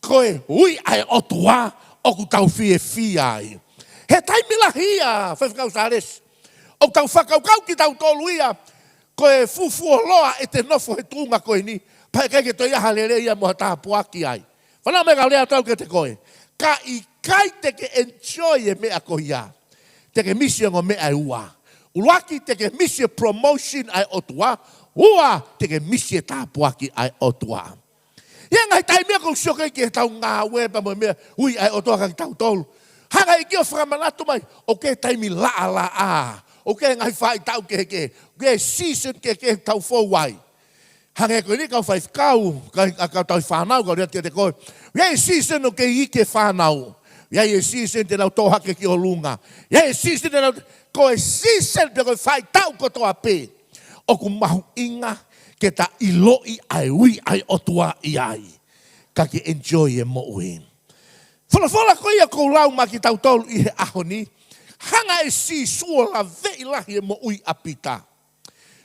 Ko e ui ʻa e ʻOtua ʻoku tau fiefia ai. He taimi lahi ia, Faifekau Sālesi, ʻoku tau fakakaukau kitautolu ia, ko e fufuoloa ʻete nofo he tuʻunga ko eni, pea ʻikai ke toe ʻi ai ha lele ia mo ha tāpuaki ai. Fanongo mai kau lea atu au kiate koe. Ka ʻikai te ke enjoy e meʻa ko ia, te ke misi ongo meʻa ʻe ua. ʻUluaki, te ke misi e promotion ʻa e ʻOtua. Ua, te ke misi e tāpuaki ʻa e ʻOtua. ʻI he ngaahi taimi ia ʻoku ou sio ki ai ki heʻetau ngāue pea mo e meʻa ui ʻa e ʻOtua kiate kitautolu. Hanga ʻe he ʻEiki ʻo fakamanatu mai, ʻoku ʻi ai e taimi laʻalaʻā. ʻOku ʻi ai e ngaahi faʻahitaʻu kehekehe. ʻOku ʻi ai e season kehekehe ʻoku tau fou ai. Hangē ko eni kau faifekau, kau, kau tauhi fānau, kau lea atu kiate koe. ʻOku ʻi ai e season ʻoku kei iiki e fānau. ʻOku ʻi ai e season te nau tō hake ki ʻolunga. ʻOku ʻi ai e season te nau, ko e season pē ko e faʻahitaʻu kotoa pē ʻoku mahuʻinga ke ta ʻiloʻi ʻa e ui ʻa e ʻOtua ʻi ai. Ka ke enjoy e moʻui. Folofola ko ia ʻoku ou lau maʻa kitautolu ʻi he ʻaho ni, hanga ʻe Sīsū ʻo laveʻi lahi e moʻui ʻa Pita.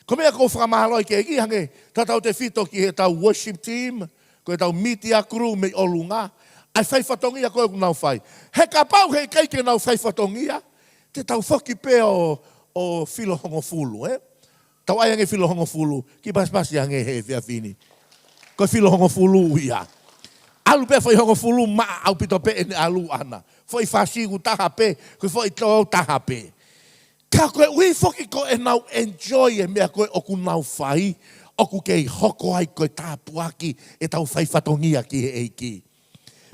Ko e meʻa ʻoku ou fakamālō ai ki he ʻEiki, hangē, tautautefito ki heʻetau worship team, ko ʻetau media crew mei ʻolunga, ʻa e fai fatongia ko ē ʻoku nau fai. He kapau he ʻikai ke nau fai fatongia, te tau foki pē ʻo, ʻo filo hongofulu, ē? Tau ʻai ange filo hongofulu, kiʻi pasipasi ange he efiafi ni. Ko e filo hongofulu ia. ʻAlu pē foʻi hongofulu maʻa ʻaupito pē ʻene ʻalu ʻana. Foʻi fasi ʻoku taha pē, ko e foʻi tō taha pē. Ka koeʻuhi foki ko ʻenau enjoy e meʻa ko ē ʻoku nau fai, ʻoku kei hoko ai ko e tāpuaki ʻetau fai fatongia ki he ʻEiki.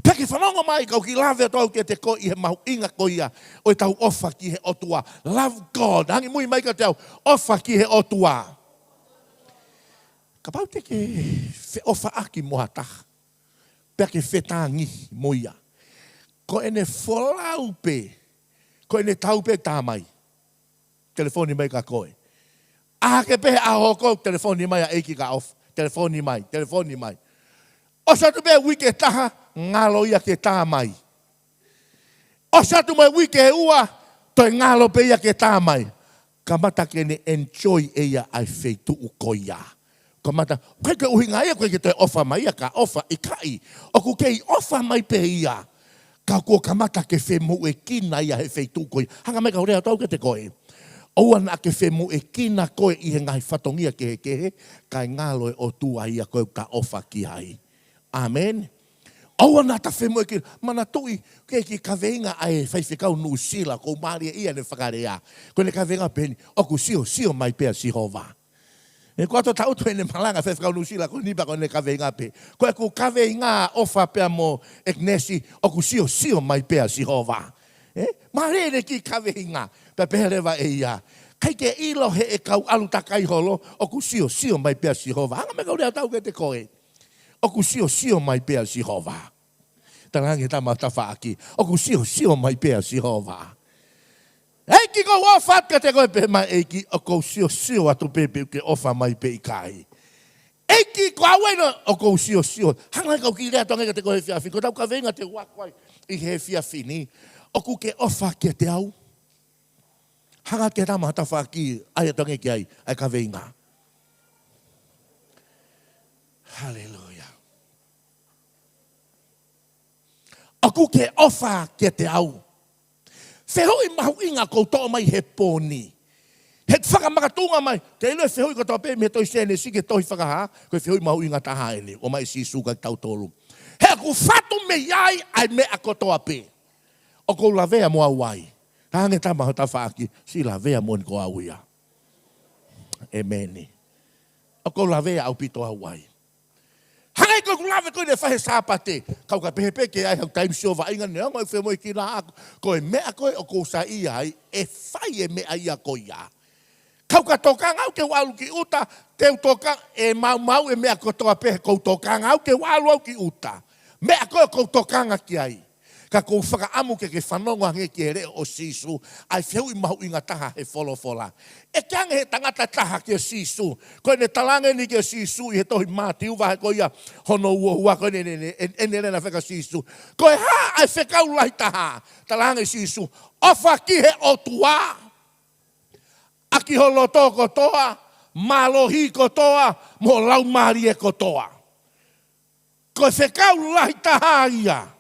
Pea ke fanongo mai kau kiʻi lave atu au kiate koe ʻi he mahuʻinga ko ia ʻo ʻetau ʻofa ki he ʻOtua. Love God. Angimui mai kiate au, ʻofa ki he ʻOtua. Kapau te ke feʻofaʻaki mo ha taha, pea ke fetāngihi mo ia, ko ʻene folau pē, ko ʻene tau pē tā mai. Telefoni mai kia koe. ʻAho hake pē he ʻaho hoko, telefoni mai ʻa e ʻEiki ka ʻofa. Telefoni mai, telefoni mai. ʻOsi atu pē uike ʻe taha, ngalo ia ke tā mai. ʻOsi atu mai uike ʻe ua, toe ngalo pē ia ke tā mai. Kamata ke ne enjoy ʻe ia ʻa e feituʻu ko ia. Kamata, ʻikai ke ʻuhinga ia, ʻikai ke toe ʻofa mai ia, ka ʻofa ʻikai. ʻOku kei ʻofa mai pē ia. Ka kuo kamata ke femoʻuekina ia he feituʻu ko ia. Hanga mai kau lea atu au kiate koe. ʻOua naʻa ke femoʻuekina koe ʻi he ngaahi fatongia kehekehe, kae ngalo e ʻOtua ia ko ē ʻoku ta ʻofa ki ai. ʻĀmeni. ʻOua naʻa ta femoʻuekina. Manatuʻi, ko e kiʻi kaveinga ʻa e faifekau Nuʻusila, ʻoku ou mālieʻia ʻene fakalea. Ko ʻene kaveinga pē eni, ʻoku siosio mai pē ʻa Sihova. Ē, ko ʻeku ʻoatu ʻeku malanga faifekau Nuʻusila, ko eni pē ko ʻene kaveinga pē. Ko ʻeku kaveinga ʻofa pea mo ʻEkinesi, ʻoku siosio mai pē ʻa Sihova. Ē, mālie ʻene kiʻi kaveinga, pea pehē leva ʻe ia. ʻIkai ke ʻilo heʻe kau ʻalu takai holo, ʻoku siosio mai pē ʻa Sihova. Hanga mai kau lea atu au kiate koe. ʻOku siosio mai pē ʻa Sihova. Talaange tama tafaʻaki, ʻoku siosio mai pē ʻa Sihova. ʻEiki ʻoku ou ʻofa atu kiate koe pē mai ʻEiki, ʻoku ou siosio atu pē pe ʻoku ke ʻofa mai pe ʻikai. ʻEiki ko au ena ʻoku ou siosio. Hanga kau kiʻi lea atu ange kiate koe he efiafi, ko ʻetau kaveinga te u ako ai ʻi he efiafi ni. ʻOku ke ʻofa kiate au? Hanga ki he tama tafaʻaki, ʻai atu ange ki ai, ʻa e kaveinga. Haleluia. ʻOku ke ʻofa kiate au? Fehuʻi mahuʻinga ʻoku ou toʻo mai he pōni. He fakamakatuʻunga mai, ke ʻilo e fehuʻi kotoa pē mei he tohi Sēnesi ki he tohi Fakahā, ko e fehuʻi mahuʻinga taha eni, ʻomai ʻe Sīsū kiate kitautolu. He ʻoku fatu mei ai ʻa e meʻa kotoa pē. ʻOku ou lavea mo au ai. Talaange tama ho tafaʻaki, siʻi lavea moʻoni koe au ia. ʻEmeni. ʻOku ou lavea ʻaupito au ai. Hangē ko ʻeku lave ko eni ʻi he fai he Sāpate. Kau ka pehē pē ke ʻai haʻaku taimi sio vaʻinga neongo ʻeku femoʻuekina ʻaʻaku. Ko e meʻa ko ē ʻoku ou saiʻia ai, ʻe fai e meʻa ia ko ia. Kau ka tokanga au ke u ʻalu ki ʻuta, te u toka-, ʻe maumau e meʻa kotoa pē he ʻoku ou tokanga au ke u ʻalu au ki ʻuta. Meʻa ko ē ʻoku ou tokanga ki ai. Ka ʻoku ou fakaʻamu ke ke fanongo ange ki he leʻo ʻo Sīsū, ʻa e fehuʻi mahuʻinga taha he folofola. ʻEke ange he tangata taha kia Sīsū. Ko ʻene talaange ni kia Sīsū ʻi he tohi Mātiu vahe ko ia hono uo ua ko ʻene, ʻene, ʻene, ʻene lea naʻe fai kia Sīsū. Ko e hā ʻa e fekau lahi taha? Talaange ʻe Sīsū, ʻofa ki he ʻOtua ʻaki ho loto kotoa, mālohi kotoa, mo ho laumālie kotoa. Ko e fekau lahi taha ia.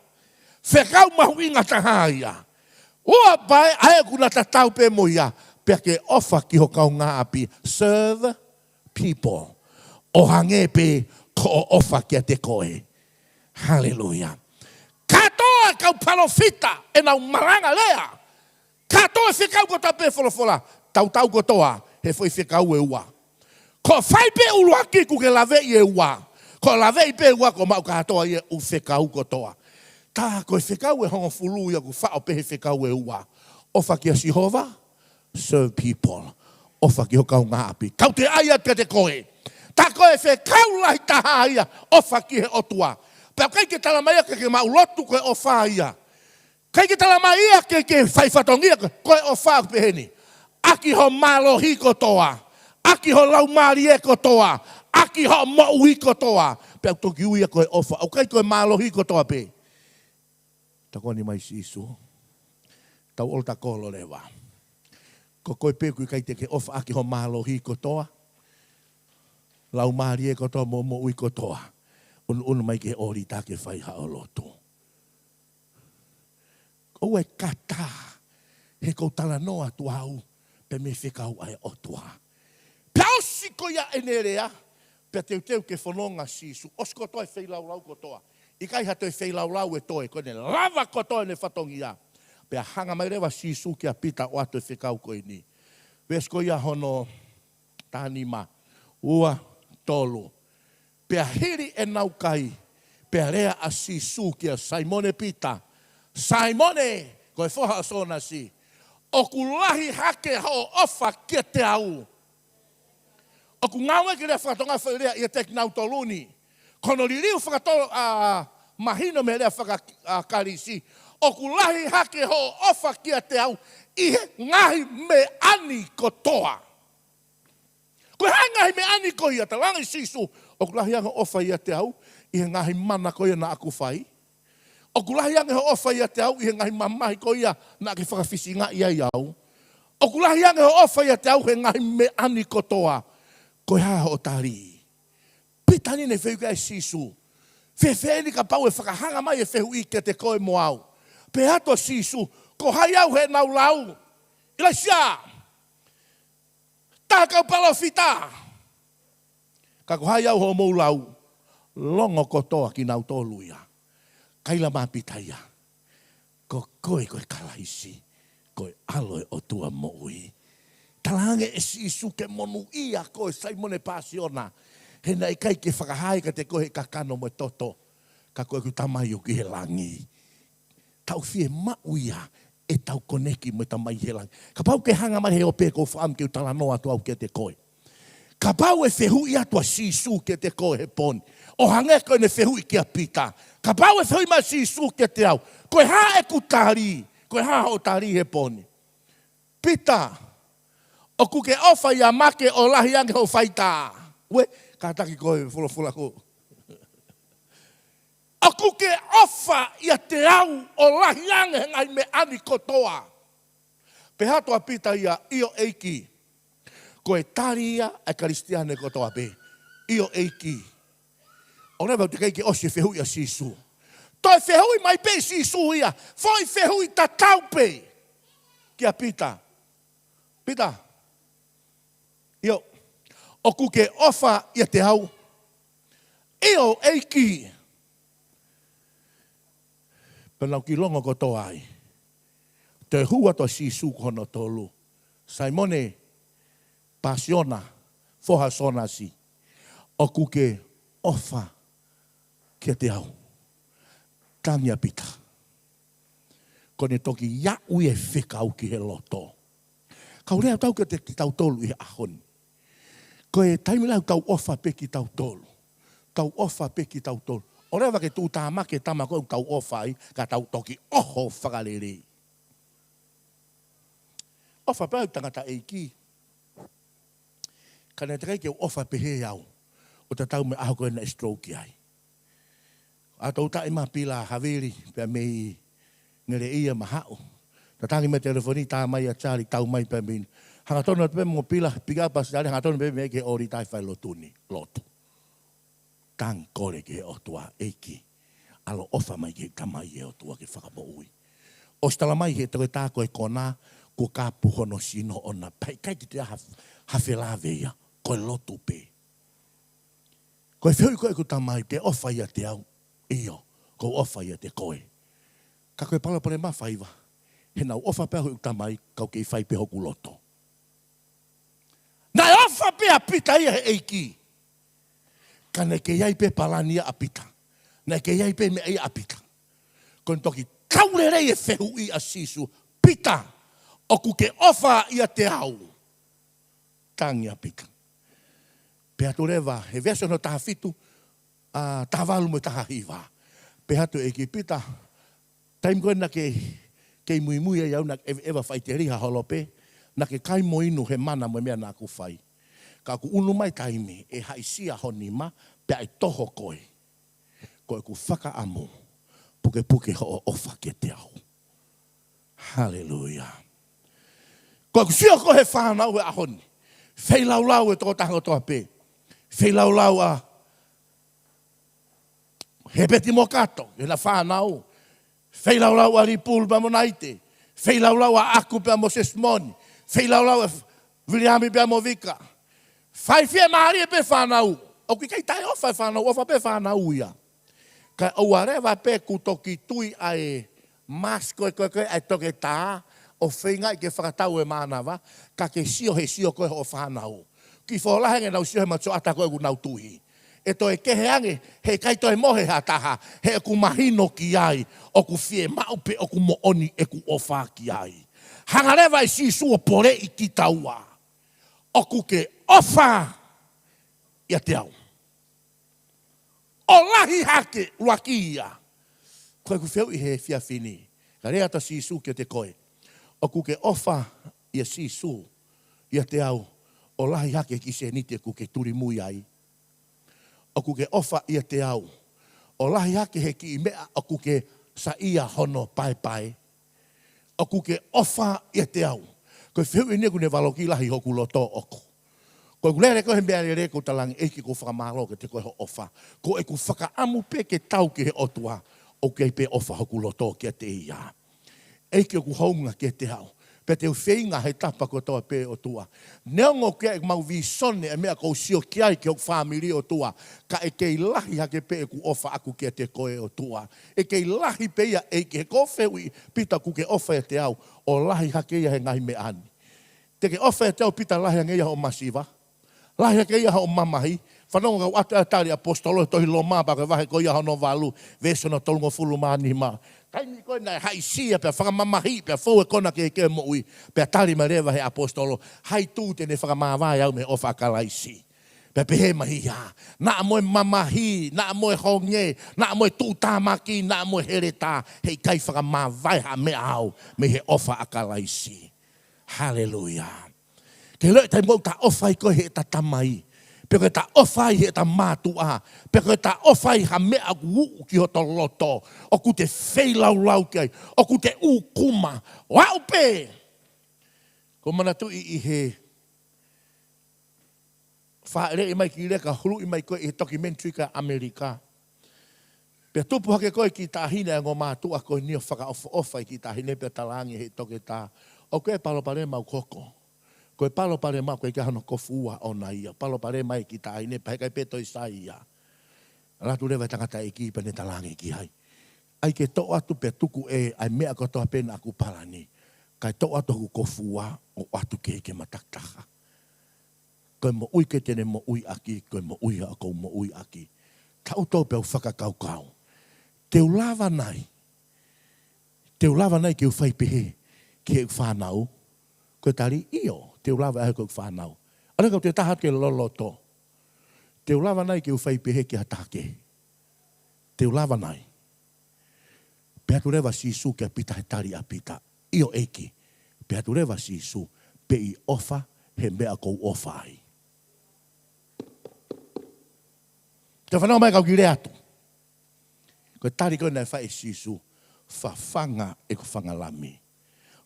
Fekau mahuʻinga taha ia. ʻOua pē ʻa ē ʻoku na tatau pē mo ia, pea ke ʻofa ki ho kaungāʻapi. Serve people. ʻO hangē pē ko hoʻo ʻofa kiate koe. Haleluia. Kātoa e kau palōfita ʻenau malanga lea. Kātoa e fekau kotoa pē folofola. Tautau kotoa he foʻi fekau ʻe ua. Ko e fai pē ʻuluaki kuo ke laveʻi e ua. Ko e laveʻi pē ua kuo maʻu kātoa ia ʻū fekau kotoa. Tā ko e fekau ʻe hongofulu ia ʻoku faʻo pē he fekau ʻe ua. ʻOfa kia Sihova, serve people. ʻOfa ki ho kaungāʻapi. Kau te ʻai atu kiate koe. Tā ko e fekau lahi taha ia, ʻofa ki he ʻOtua. Pea ʻikai ke tala mai ia ke ke maʻu lotu ko e ʻofa ia. ʻIkai ke tala mai ia ke ke fai fatongia ko e, ko e ʻofa ʻoku pehē ni. ʻAki ho mālohi kotoa. ʻAki ho laumālie kotoa. ʻAki ho moʻui kotoa. Pea ʻoku toki ui ia ko e ʻofa. ʻOku ʻikai ko e mālohi kotoa pē. Tokoni mai Sīsū. Tau ʻola ta kolo leva. Ko koe pē ʻoku ʻikai te ke ʻofa ʻaki ho mālohi kotoa. Laumālie kotoa mo moʻui kotoa. Unuunu mai ki he ʻōlita ke fai haʻo lotu. ʻOua ʻe kata, he ʻoku ou talanoa atu au, pea mei he fekau ʻa e ʻOtua. Pea ʻosi ko ia ʻene lea, pea teuteu ke fononga Sīsū, ʻosi kotoa e feilaulau kotoa. ʻIkai ha toe feilaulau ʻe toe, ko ʻene lava kotoa ʻene fatongia. Pea hanga mai leva Sīsū kia Pita ʻo ʻoatu e fekau ko eni. Veesi ko ia hono taha nima, ua, tolu. Pea hili ʻenau kai, pea lea ʻa Sīsū kia Saimone Pita, Saimone, ko e foha ʻo Sōnasi, ʻoku lahi hake hoʻo ʻofa kiate au? ʻOku ngāueʻaki e lea faka-Tonga foʻi lea ia ʻiate kinautolu ni. Ko hono liliu fakatolo-, ʻa, mahino mei he lea faka-, ʻa, Kalisi. ʻOku lahi hake hoʻo ʻofa kiate au ʻi he ngaahi meʻa ni kotoa. Ko e hā e ngaahi meʻa ni ko ia? Talaange ʻe Sīsū, ʻoku lahi ange hoʻo ʻofa ʻiate au ʻi he ngaahi mana ko ia naʻa ku fai. ʻOku lahi ange hoʻo ʻofa ʻiate au ʻi he ngaahi mamahi ko ia naʻa ke fakafisingaʻi ai au. ʻOku lahi ange hoʻo ʻofa ʻiate au he ngaahi meʻa ni kotoa. Ko e hā hoʻo tali? Pita ni naʻe fehuʻi ai ʻe Sīsū, fēfē eni kapau ʻe fakahanga mai e fehuʻi kiate koe mo au? Pehē atu ʻa Sīsū, ko hai au heʻenau lau? ʻIlaisiā, tā kau palōfita. Ka ko hai au hoʻomou lau? Longo kotoa kinautolu ia. Kaila mai ʻa Pita ia, ko koe ko e Kalaisi, ko e ʻAlo ʻo e ʻOtua moʻui. Talaange ʻe Sīsū ke monūʻia koe Saimone Pāsiona, he naʻe ʻikai ke fakahā ia kiate koe he kakano mo e toto, ka ko ʻeku Tamai ʻoku ʻi he langi. Tau fiemaʻu ia ʻetau koneki mo e Tamai ʻi he langi. Kapau ke hanga mai he ope ko e fakaʻamu ke u talanoa atu au kiate koe. Kapau ʻe fehuʻi atu ʻa Sīsū kiate koe he pōni, ʻo hangē ko ʻene fehuʻi kia Pita. Kapau ʻe fehuʻi mai ʻa Sīsū kiate au, ko e hā ʻeku tali? Ko e hā hoʻo tali he pōni? Pita, ʻoku ke ʻofa ʻia Make ʻo lahi ange hoʻo faitā? Ue, kātaki ko e folofola ko ē. ʻOku ke ʻofa ʻiate au ʻo lahi ange he ngaahi meʻa ni kotoa? Pehē atu ʻa Pita ia, ʻio ʻEiki. Ko e tali ia ʻa e Kalisitiane kotoa pē. ʻIo ʻEiki. ʻOku lava ʻo teʻeki ke ʻosi e fehuʻi ʻa Sīsū. Toe fehuʻi mai pē ʻe Sīsū ia, foʻi fehuʻi tatau pē kia Pita. Pita, ʻio, ʻoku ke ʻofa ʻiate au? ʻIo, ʻEiki. Pea nau kiʻi longo kotoa ai. Toe hū atu ʻa Sīsū ko hono tolu. Saimone Pāsiona, foha ʻo Sōnasi, ʻoku ke ʻofa kiate au? Tangi ʻa Pita. Ko ʻene toki aʻu e fekau ki he loto. Kau lea atu kiate kitautolu ʻi he ʻaho ni. Ko e taimi lahi ʻoku tau ʻofa pē kitautolu. Tau ʻofa pē kitautolu. ʻOku lava ke tuʻutāmaki e tama ko ē ʻoku tau ʻofa ai, ka tau toki ʻoho fakalelei. ʻOfa pē au ki he tangataʻeiki. Ka naʻe teʻeki ai ke u ʻofa pehē au ʻo tatau mo e ʻaho ko ē naʻe stroke ai. ʻA tou taʻi mai Pila, havili pea mei Ngeleʻia, mahaʻu. Tatangi mai e telefoni, tā mai ʻa Charlie, tau mai pea mei. Hangatonu atu pē mo Pila, pick up ʻa Charlie, hangatonu pē mei ai ki he ʻōlita ʻo fai e lotu ni. Lotu. Tangi, kole ki he ʻOtua, ʻEiki, ʻaloʻofa mai ki he tamai ʻe ʻOtua ke fakamoʻui. ʻOsi tala mai he toketā ko e konā, kuo kapu hono sino ʻona, pea ʻikai ke toe ʻi ai ha, ha felāveʻi ia, ko e lotu pē. Ko e fehuʻi ko ē ʻeku tamai, te ke ʻofa ʻiate au? ʻIo, ʻoku ou ʻofa ʻiate koe. Ka ko e palopalema faiva, he naʻa ku ʻofa pē au heʻeku tamai, ka ʻoku kei fai pē hoku loto. Naʻe ʻofa pē ʻa Pita ia he ʻEiki. Ka naʻe kei ʻi ai pē palani ia ʻa Pita. Naʻe kei ʻi ai pē meʻa ia ʻa Pita. Ko ʻene toki kau lelei e fehuʻi ʻa Sīsū, Pita, ʻoku ke ʻofa ʻiate au? Tangi ʻa Pita. Pehē atu leva he veesi hono taha fitu, ʻa, taha valu mo e taha hiva. Pehē atu e ʻEiki, Pita, taimi ko ē naʻa ke kei muimui ai au, naʻa ke ʻeveʻeva faʻiteliha holo pē, naʻa ke kai mo inu he mana mo e meʻa naʻa ku fai. Ka ʻoku ʻunu mai taimi ʻe haʻisia ho nima, pea ʻe toho koe. Ko ʻeku fakaʻamu, pukepuke hoʻo ʻofa kiate au. Haleluia. Ko ʻeku sio ko ē he fānau he ʻaho ni, feilaulau e tokotaha kotoa pē. Feilaulau ʻa Hepeti mo Kato, ʻena fānau. Feilaulau ʻa Lipulu pea mo Naite. Feilaulau ʻa ʻAku pea mo Sesimoni. Feilaulau ʻa Viliami pea mo Vika. Fai fiemālie pē fānau. ʻOku ʻikai taʻeʻofa e fānau, ʻofa pē fānau ia. Ka ʻoua leva pē kuo toki tui ʻa e mask ko ē, ko ē, ko ē ʻa e toketā, ʻo feingaʻi ke fakatau e mānava, ka ke sio he sio ko ē hoʻo fānau. Kiʻi fuʻu lahi ange ʻenau sio he matuʻotaʻa ko ē ʻoku nau tui. ʻE toe kehe ange, he ʻikai toe mohe ha taha, he ʻoku mahino ki ai ʻoku fiemaʻu pē ʻoku moʻoni ʻeku ʻofa ki ai. Hanga leva ʻe Sīsū ʻo poleʻi kitaua. ʻOku ke ʻofa ʻiate au? ʻO lahi hake, ʻuluaki ia. Ko ʻeku fehuʻi he efiafi ni, ka lea atu ʻa Sīsū kiate koe, ʻoku ke ʻofa ʻia Sīsū ʻiate au ʻo lahi hake e kiʻi sēniti ʻoku ke tulimui ai? ʻOku ke ʻofa ʻiate au ʻo lahi hake he kiʻi meʻa ʻoku ke saiʻia hono paepae? ʻOku ke ʻofa ʻiate au? Ko e fehuʻi eni ʻoku ne valoki lahi hoku loto ʻoʻoku. Ko ʻeku lele ko ē he meʻalele, ʻoku ou talaange, ʻEiki, ʻoku ou fakamālō kiate koe hoʻo ʻofa. Ko ʻeku fakaʻamu pē ke tau ki he ʻOtua, ʻoku ʻi ai pē ʻofa hoku loto kiate ia. ʻEiki, ʻoku hounga kiate au. Pea te u feinga he tapa kotoa pē, ʻOtua. Neongo ʻoku ʻi ai ʻemau vīsone, e meʻa ʻoku ou sio ki ai ki hoku fāmili, ʻOtua, ka ʻe kei lahi hake pē ʻeku ʻofa ʻaʻaku kiate koe, ʻOtua. ʻE kei lahi pē ia, ʻEiki, he ko e fehuʻi, Pita, ʻoku ke ʻofa ʻiate au ʻo lahi hake ia he ngaahi meʻa ni? Te ke ʻofa ʻiate au, Pita, lahi ange ia hoʻo masiva? Lahi hake ia hoʻo mamahi? Fanongo ki he ʻoatu ʻa e tali ʻa e ʻaposetolo he tohi Loma, pea ko e vahe ko ia hono valu, veesi hono tolungofulu mā nima. Taimi ko ē naʻe haʻisia pea fakamamahiʻi pea fou e kona kehekehe moʻui, pea tali mai leva he ʻaposetolo, Hai tuʻu te ne fakamāvae au mei he ʻofa ʻa Kalaisi? Pea pehē mai ia, naʻa mo e mamahi, naʻa mo e honge, naʻa mo e tuʻutāmaki, naʻa mo e heletā, heʻikai fakamāvae ha meʻa au mei he ʻofa ʻa Kalaisi. Haleluia. Ke loi taimi ʻoku ta ʻofa ai ko ē heʻeta tamai, pe ko ʻeta ʻofa ai heʻeta mātuʻa, pe ko ʻeta ʻofa ai ha meʻa ʻoku uʻu ki hoto loto, ʻoku te feilaulau ki ai, ʻoku te ʻūkuma, ʻo aʻu pē. ʻOku ou manatuʻi ʻi he Fāʻeleʻi mai ki leka, huluʻi mai ko ē ʻi he documentary ki ʻAmelika. Pea tupu hake ko ē kiʻi taʻahine ʻa e ongo mātuʻa ko eni ʻo fakaʻofoʻofa ʻi he kiʻi taʻahine pea talaange ʻe he toketā, ʻoku ʻi ai e palopalema ʻoku hoko. Ko e palopalema ʻoku ʻikai ke ʻi ai hano kofu ua ʻoʻona ia. Palopalema ʻa e kiʻi taʻahine pea heʻikai pē toe sai ia. Alu atu leva e tangataʻeiki pea ne talaange ki ai, ʻai ke toʻo atu pea tuku ē ʻa e meʻa kotoa pē naʻa ku palani. Kae toʻo atu hoku kofu ua ʻo ʻoatu ki ai ke ma takitaha. Ko e moʻui ke te ne moʻui ʻaki, ko e moʻui ʻoku ou moʻui ʻaki. Taʻu tau pea u fakakaukau, te u lava nai, te u lava nai ke u fai pehē ki heʻeku fānau? Ko e tali, ʻio, te u lava ʻe au ki heʻeku fānau. ʻAlu ē kau toe taha ke loloto. Te u lava nai ke u fai pehē ki ha taha kehe? Te u lava nai? Pehē atu leva Sīsū kia Pita he tali ʻa Pita, ʻio ʻEiki. Pehē atu leva Sīsū, pe ʻi ʻofa he meʻa ʻoku ou ʻofa ai. Te fanongo mai kau kiʻi lea atu. Ko e tali ko ē naʻe fai ʻe Sīsū, fafanga ʻeku fanga lami.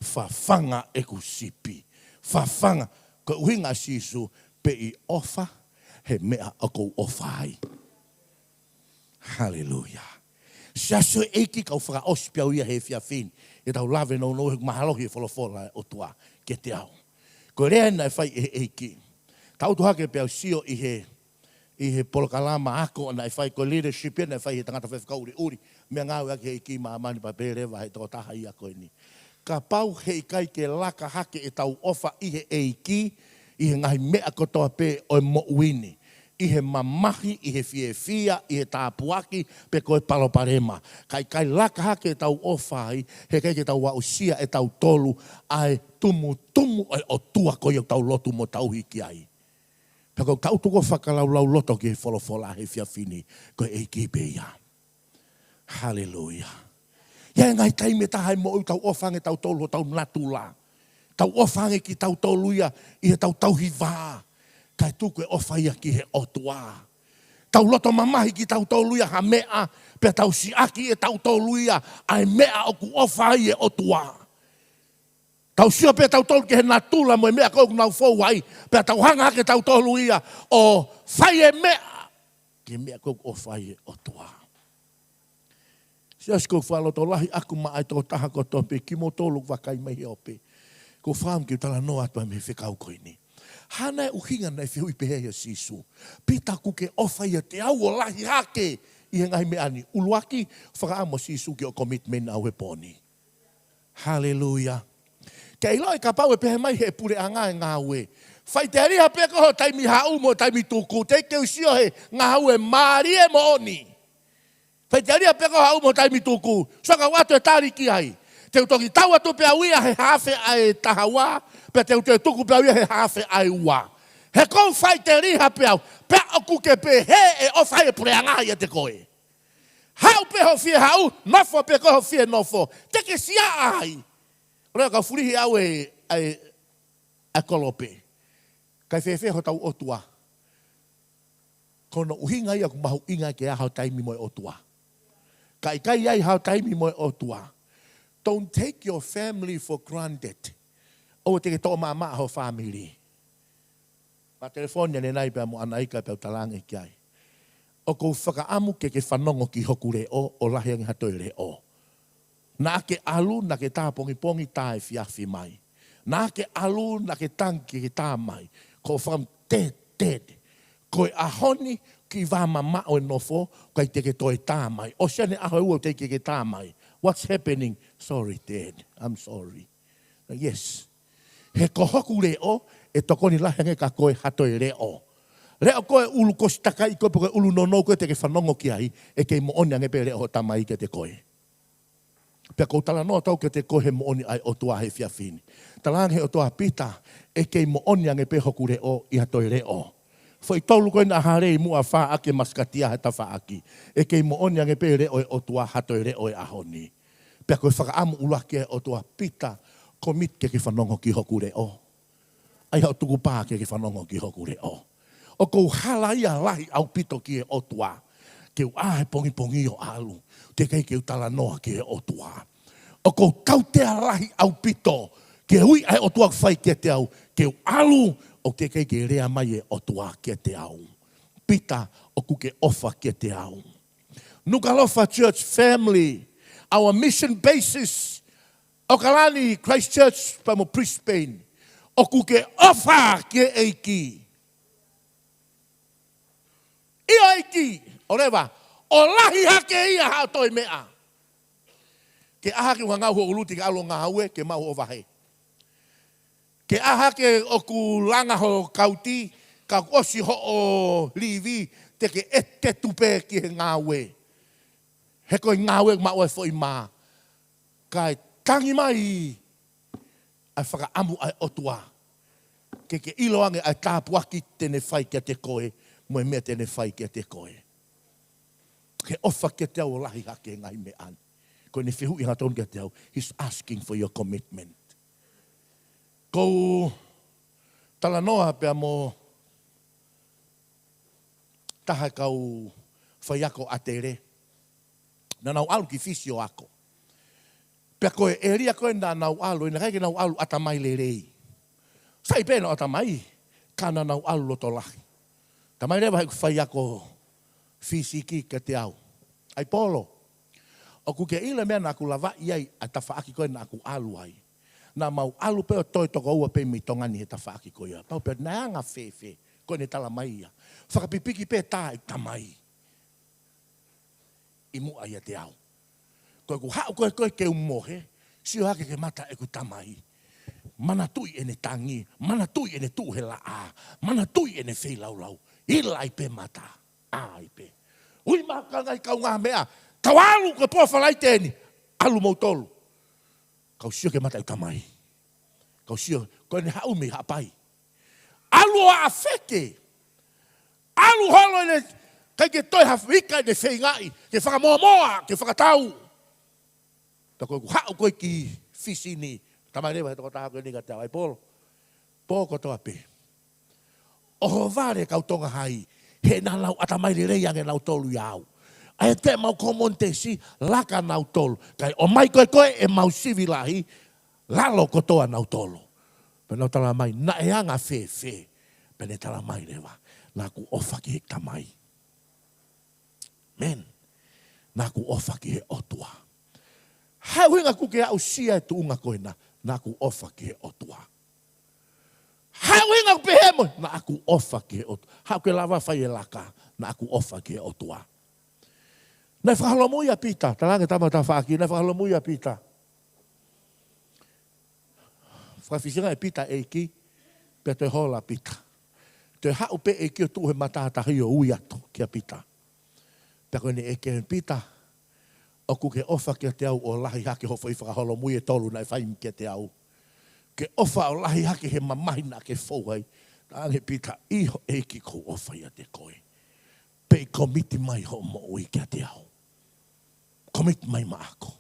Fafanga ʻeku sipi. Fafanga. Ko e ʻuhinga ʻa Sīsū, pe ʻi ʻofa he meʻa ʻoku ou ʻofa ai. Haleluia. Siasi ʻo e ʻEiki, kau fakaʻosi pē au ia he efiafi ni. ʻE tau lave nounou he ʻoku mahalo he folofola ʻa e ʻOtua kiate au. Ko e lea naʻe fai ʻe he ʻEiki. Taʻu tau hake pea u sio ʻi he, ʻi he polokalama ako naʻe fai ko e leadership ia naʻe fai he tangata faifekau ʻuliʻuli. Meʻangāue ʻaki he ʻEiki ʻi māmani pea pehē leva he tokotaha ia ko eni. Kapau heʻikai ke laka hake ʻetau ʻofa ʻi he ʻEiki, ʻi he ngaahi meʻa kotoa pē ʻo e moʻui ni, ʻi he mamahi, ʻi he fiefia, ʻi he tāpuaki, pe ko e palopalema. Kae ʻikai laka hake ʻetau ʻofa ai, heʻikai ke tau aʻusia ʻe tautolu ʻa e tumutumu ʻo e ʻOtua ko ia ʻoku tau lotu mo tauhi ki ai. Pea ko e taʻu tau fakalaulauloto ki he folofola he efiafi ni, ko e ʻEiki pē ia. Haleluia. ʻI ai e ngaahi taimi ʻe taha ʻi he moʻui ʻoku tau ʻofa ange tautolu hotau natula. Tau ʻofa ange kitautolu ia ʻi heʻetau tauhi vā. Kae tuku e ʻofa ia ki he ʻOtua. Tau loto mamahi kitautolu ia ha meʻa, pea tau siʻaki ʻe tautolu ia ʻa e meʻa ʻoku ʻofa ai e ʻOtua. Tau sio pē tautolu ki he natula mo e meʻa ko ē ʻoku nau fou ai, pea tau hanga hake tautolu ia ʻo fai e meʻa ki he meʻa ko ē ʻoku ʻofa ai e ʻOtua. Siasi, ʻoku ou fakalotolahi ʻaku maʻa e tokotaha kotoa pē kimoutolu ʻoku vakai mai he ope. ʻOku ou fakaʻamu ke u talanoa atu ai mei he fekau ko eni. Hā nai e ʻuhinga naʻe fehuʻi pehē ai ʻa Sīsū, Pita, ʻoku ke ʻofa ʻiate au ʻo lahi hake ʻi he ngaahi meʻa ni? ʻUluaki, fakaʻamu ʻa Sīsū ke ʻoatu e commitment ʻaʻau he pō ni. Haleluia. Ke ʻilo e kapau ʻe pehē mai he puleʻanga e ngāue, faʻiteliha pē ko ho taimi haʻu mo taimi tuku, teʻeki ke u sio he ngāue mālie moʻoni. Faʻiteliha pē ko ho haʻu mo taimi tuku, sio kau ʻoatu e tali ki ai. Te u toki tau atu pē au ia he haafe ʻa e taha ua, pea te u toe tuku pē au ia he haafe ʻa e ua. He ʻoku ou faʻiteliha pē au, pea ʻoku ke pehē ʻe ʻofa ai e puleʻanga ʻiate koe. Haʻu pē ho fie haʻu, nofo pē ko ho fie nofo. Te ke siʻa ai. ʻOua ʻe kau fulihi au e, e, e kolope. Kae fēfē hotau ʻOtua? Ko hono ʻuhinga ia ʻoku mahuʻinga ke ʻi ai hao taimi mo e ʻOtua. Ka ʻikai ʻi ai hao taimi mo e ʻOtua, don't take your family for granted. ʻOua te ke toʻo maʻamaʻa ho fāmili. Ma telefoni ʻanenai pea mo ʻAnaika pea u talaange ki ai, ʻoku ou fakaʻamu ke ke fanongo ki hoku leʻo ʻo lahi ange ha toe leʻo. Naʻa ke ʻalu, naʻa ke tā pongipongi, tā efiafi mai. Naʻa ke ʻalu, naʻa ke tangi ke ke tā mai. Ko e fakaʻamu, Ted, Ted, ko e ʻaho ni kiʻi vā mamaʻo e nofo, ʻikai te ke toe tā mai. ʻOsi ʻanai ʻaho ʻe ua teʻeki ke ke tā mai. What's happening? Sorry, Ted. I'm sorry. Yes. He ko hoku leʻo ʻe tokoni lahi ange kia koe ha toe leʻo. Leʻo ko ē ʻulu kositakai ko ē pe ko e ʻulu nounou ko ē te ke fanongo ki ai, ʻe kei moʻoni ange pē leʻo ho tamai kiate koe. Pea ʻoku ou talanoa atu au kiate koe he moʻoni ʻa e ʻOtua he efiafi ni. Talaange he ʻOtua, Pita, ʻe kei moʻoni ange pē hoku leʻo ʻi ha toe leʻo. Foʻi tolu ko ē naʻa hālei muʻa fā ʻaki e masikatia he tafaʻaki. ʻE kei moʻoni ange pē leʻo e ʻOtua ha toe leʻo e ʻaho ni. Pea ko e fakaʻamu ʻuluaki ʻa e ʻOtua, Pita, commit ke ke fanongo ki hoku leʻo. ʻAi haʻo tukupā ke ke fanongo ki hoku leʻo. ʻOku ou hala ia lahi ʻaupito ki he ʻOtua. Ke u ʻā he pongipongi ʻo ʻalu, teʻeki ai ke u talanoa ki he ʻOtua. ʻOku ou tautea lahi ʻaupito ki he ui ʻa e ʻOtua ʻoku fai kiate au, ke u ʻalu ʻoku ʻikai ke lea mai e ʻOtua kiate au. Pita, ʻoku ke ʻofa kiate au. Nukuʻalofa Church family, our mission basis, ʻAokalani, Christchurch, pea mo Brisbane. ʻOku ke ʻofa ki he ʻEiki. ʻIo ʻEiki, ʻo leva, ʻo lahi hake ia haʻo toe meʻa. Ke ʻā hake ʻo ngāue hoʻo ʻuluti ke ʻalu ʻo ngāue, ke maʻu hoʻo vahe. Ke ʻā hake ʻoku langa hoʻo kauti, ka kuo ʻosi hoʻo līvi, te ke ʻetetu pē ki he ngāue. He ko e ngāue maʻu ai foʻi mā. Kae tangi mai ʻa e fakaʻamu ʻa e ʻOtua. Ke ke ʻilo ange ʻa e tāpuaki te ne fai kiate koe, mo e meʻa te ne fai kiate koe. Ke ʻofa kiate au ʻo lahi hake he ngaahi meʻa ni. Ko ʻene fehuʻi hangatonu kiate au, he's asking for your commitment. Ko u talanoa pea mo taha e kau faiako ʻatele. Naʻa nau ʻalu ki Fisi ʻo ako. Pea ko e ʻēlia ko ē naʻa nau ʻalu, naʻe ʻikai ke nau ʻalu ʻatamai lelei. Sai pē ʻenau ʻatamai, ka naʻa nau ʻalu loto lahi. Talamai leva ʻe he faiako Fisi kiate au, ʻAipolo, ʻoku ke ʻilo e meʻa naʻa ku lavaʻi ai ʻa e tafaʻaki ko ē naʻa ku ʻalu ai? Naʻa mau ʻalu pē ʻo toe toko ua pē mei Tonga ni he tafaʻaki ko ia. Pau pē naʻe anga fēfē, ko ʻene talamai ia. Fakapipiki pē tā ʻeku tamai ʻi muʻa ʻiate au. Ko ʻeku haʻu ko ē ko ē ke u mohe, sio hake ki he mata ʻeku tamai. Manatuʻi ʻene tangi, manatuʻi ʻene tuʻu he laʻā, manatuʻi ʻene feilaulau. ʻIla ai pē mata, ʻā ai pē. Ui mai ka ngaahi kaungāmeʻa, kau ʻalu ko e pō Falaite ni, ʻalu moutolu. Kau sio ki he mata ʻeku tamai. Kau sio, ko ʻene haʻu mei Haʻapai. ʻAlu ʻo ʻafeke. ʻAlu holo ʻene, ʻikai ke toe ha ika ʻene feingaʻi ke fakamōmoa, ke fakatau. Pea ko ʻeku haʻu ko ē ki Fisi ni, talamai leva ʻe he tokotaha ko eni kiate au, ʻAipolo, pō kotoa pē ʻohovale kau Tonga Hai, he naʻa nau ʻatamai lelei ange nautolu ʻia au. ʻAi ʻe te mau komoni tesi, laka nautolu. Kae ʻomai ko ē ko ē ʻemau sivi lahi, lalo kotoa nautolu. Pea nau talamai, naʻe anga fēfē? Pea ne talamai leva, naʻa ku ʻofa ki he tamai. Amen. Naʻa ku ʻofa ki he ʻOtua. Hā e ʻuhinga ʻoku ke aʻusia e tuʻunga ko ena, naʻa ku ʻofa ki he ʻOtua? Hā e ʻuhinga ʻoku pehē mo, naʻa ku ʻofa ki he ʻOtua? Haʻu ke lava fai e laka, naʻa ku ʻofa ki he ʻOtua. Naʻe fakaholomui ʻa Pita, talaange tama tafaʻaki, naʻe fakaholomui ʻa Pita. Fakafisingaʻi ʻe Pita ʻEiki, pea toe hola ʻa Pita. Toe haʻu pē ʻEiki ʻo tuʻu he matātahi ʻo ui atu kia Pita. Pea ko ʻene ʻeke, Pita, ʻoku ke ʻofa kiate au ʻo lahi hake hoʻo foʻi fakaholomui ʻe tolu naʻe fai kiate au? Ke ʻofa ʻo lahi hake he mamahi naʻa ke fou ai? Talaange ʻe Pita, ʻio ʻEiki, ʻoku ou ʻofa ʻiate koe. Pea komiti mai hoʻo moʻui kiate au. Komiti mai maʻaku.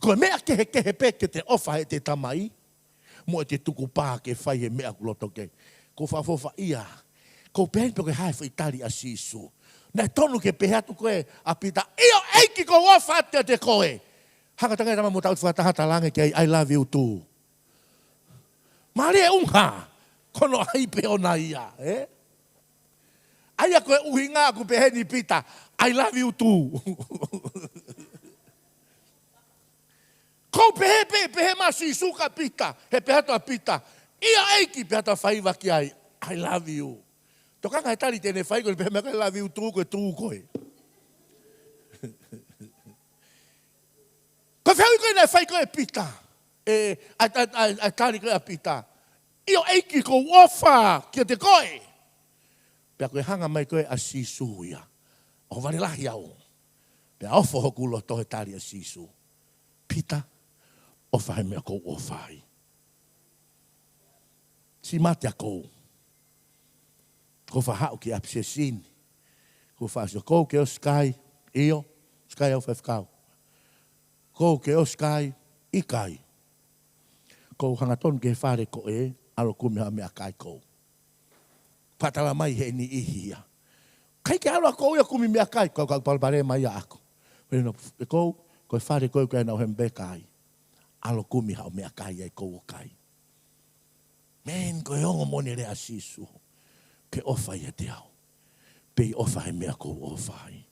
Ko e meʻa kehekehe pē ke te ʻofa heʻete tamai, mo ʻete tukupā ke fai he meʻa ʻoku loto ke. ʻOku ou fakaʻofoʻofa ia. ʻOku ou pehē ni pe ʻoku ke hā e foʻi tali ʻa Sīsū. Naʻe tonu ke pehē atu ko ē ʻa Pita, ʻio ʻEiki, ʻoku ou ʻofa atu ʻiate koe. Hanga ʻo tangi tama mo tau fakataha, talaange ki ai, I love you too. Mālie ʻuha, ko hono ʻai pē ʻona ia, ē? ʻA ia ko e ʻuhinga ʻoku pehē ni Pita, I love you too. ʻOku pehē pē, pehē mai ʻa Sīsū kia Pita, he pehē atu ʻa Pita, ʻio ʻEiki, pehē atu ʻa Faiva ki ai, I love you. Tokanga he tali te ne fai, ko ʻene pehē mai ko e I love you too, ko e too ko ē. Ko e fehuʻi ko ē naʻe fai ko ē ʻe Pita. ʻE, ʻa, ʻa, ʻa, ʻa e tali ko ē ʻa Pita, ʻio ʻEiki, ʻoku ou ʻofa kiate koe. Pea ko e hanga mai ko ē ʻa Sīsū ia, ʻohovale lahi au. Pea ofo hoku loto he tali ʻa Sīsū. Pita, ʻofa he meʻa ʻoku ou ʻofa ai. Siʻi mate ʻaʻaku. ʻOku ou fakahaʻu ki ʻapisesi ni. ʻOku ou fakasio, ʻoku ke ʻosi kai? ʻIo. ʻOsi kai au faifekau? ʻOku ke ʻosi kai? ʻIkai. ʻOku ou hangatonu ki he fale ko ē, ʻalu ʻo kumi haʻo meʻakai ʻaʻaku. Pea talamai ʻe he niʻihi ia, ʻikai ke ʻalu ʻaʻaku ia ʻo kumi meʻakai, ʻoku ou kau palopalema ia ʻaʻaku. Pea ne, ʻe ʻoku, ko e fale ko ē ʻoku ʻi ai ʻenau hemipeka ai. ʻAlu ʻo kumi haʻo meʻakai ai ʻoku ou kai. Man, ko e ongo moʻoni e lea ʻa Sīsū. Ke ʻofa ʻiate au. Pea ʻofa he meʻa ʻoku ou ʻofa ai.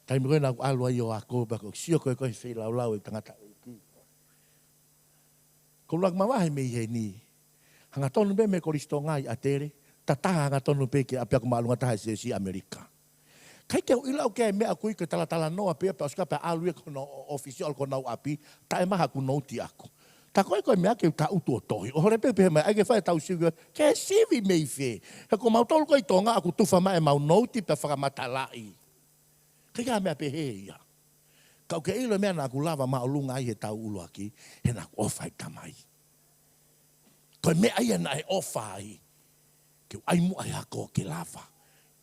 Taimi ko ē naʻa ku ʻalu ai ʻo ako, pea ko e sio ko ē ko e feilaulau ʻa e tangataʻeiki. Ko e ʻuluaki mavahe mei heni. Hangatonu pē mei Kolisi Tonga ʻi ʻAtele. Tataha hangatonu pē ki ʻapi ʻa e māʻolunga taha ʻi Siasi ʻAmelika. ʻIkai ke u ʻilo au ki he meʻa ʻoku ui ko e talatalanoa pē, pea ʻosi ka pea ʻalu ia ki hono ʻōfisi ʻo ʻalu ki honau ʻapi, taʻemaha ʻeku nouti ʻaku. Tā ko ē ko e meʻa ke u tangutu ʻo tohi. ʻO hore pē pehē mai, ʻai ke fai ʻetau sivi, ke sivi mei fē? He ko mautolu ko ē ʻi Tonga ʻoku tufa mai ʻemau nouti pea fakamatalaʻi. ʻIkai ke ʻi ai ha meʻa pehē ia. Ka ʻoku ke ʻilo e meʻa naʻa ku lava māʻolunga ai he taʻu ʻuluaki, he naʻa ku ʻofa he Tamai. Ko e meʻa ia naʻe ʻofa ai. Ke u ʻai muʻa he ako ke lava.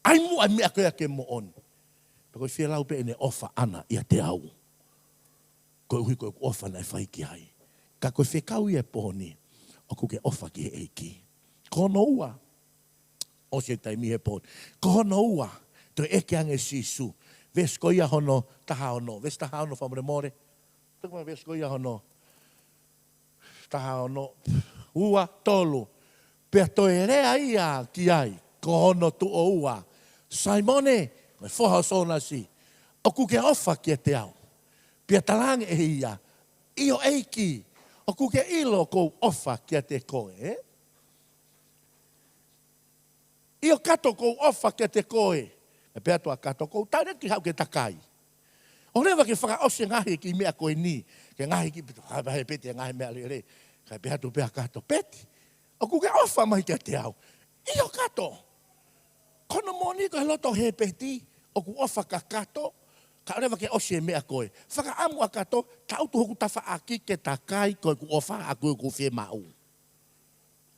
ʻAi muʻa e meʻa ko ia ke moʻoni. Pea ko e fielau pē ʻene ʻofa ʻana ʻiate au. Koeʻuhi ko ʻeku ʻofa naʻe fai ki ai. Ka ko e fekau ia he pō ni, ʻoku ke ʻofa ki he ʻEiki. Ko hono ua, ʻosi e taimi he pō ni. Ko hono ua, toe ʻeke ange ʻe Sīsū. Veesi ko ia hono taha ono. Veesi taha ono fakamolemole. Toki mai veesi ko ia hono taha ono, ua, tolu. Pea toe lea ia ki ai, ko hono tuʻo ua. Saimone, ko e foha ʻo Sōnasi, ʻoku ke ʻofa kiate au? Pea talaange ʻe ia, ʻIo ʻEiki, ʻoku ke ʻilo ʻoku ou ʻofa kiate koe, ē? ʻIo Kato, ʻoku ou ʻofa kiate koe. Pea pehē atu ʻa Kato, ʻoku ou tali atu ki haʻu ke takai. ʻO leva ke fakaʻosi e ngaahi kiʻi meʻa ko eni, ke ngaahi kiʻi pito, ha, ha, he Peti e ngaahi meʻa lelei. Kae pehē atu pē ʻa Kato, Peti, ʻoku ke ʻofa mai kiate au? ʻIo Kato. Ko hono moʻoni ko e loto he Peti, ʻoku ʻofa kia Kato, kae ʻoua leva ke ʻosi e meʻa ko ē. Fakaʻamu ʻa Kato, tangutu hoku tafaʻaki ke takai ko ʻeku ʻofa ʻaʻaku ʻoku fiemaʻu.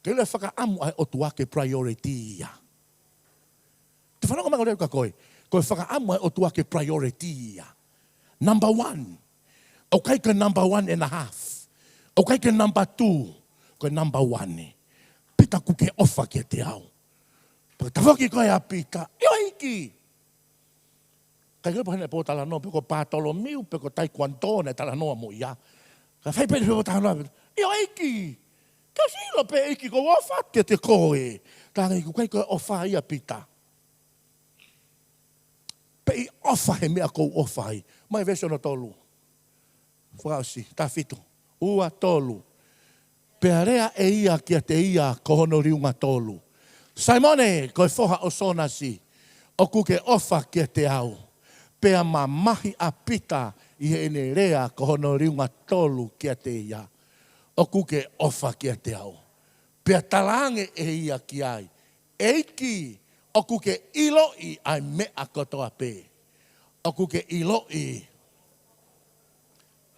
Ke ʻilo e fakaʻamu ʻa e ʻOtua ko e priority ia. Te u fanongo mai ʻo lea kia koe. Ko e fakaʻamu ʻa e ʻOtua ko e priority ia. Number one. ʻOku ʻikai ko e number one and a half. ʻOku ʻikai ko e number two. Ko e number one. Pita, ʻoku ke ʻofa kiate au? Pea tafoki ko ē ʻa Pita, ʻIo ʻEiki. ʻIkai ke ʻilo pe ko e hā ʻene pōtalanoa, pe ko Pātolomiu, pe ko Taikuanto naʻe talanoa mo ia. Kae fai pē ʻene pōtalanoa, ʻIo ʻEiki. Ke ʻosi ʻilo pē ʻEiki ʻoku ou ʻofa kiate koe. Talaange ʻoku ʻikai ko e ʻofa ia ʻa Pita. Pea ʻofa he meʻa ʻoku ou ʻofa ai. Mai veesi hono tolu. Fakaʻosi, taha fitu, ua, tolu. Pea lea ʻe ia kiate ia ko hono liunga tolu, Saimone, ko e foha ʻo Sōnasi, ʻoku ke ʻofa kiate au? Pea mamahi ʻa Pita ʻi heʻene lea ko hono liunga tolu kiate ia, ʻOku ke ʻofa kiate au? Pea talaange ʻe ia ki ai, ʻEiki, ʻoku ke ʻiloʻi ʻa e meʻa kotoa pē. ʻOku ke ʻiloʻi.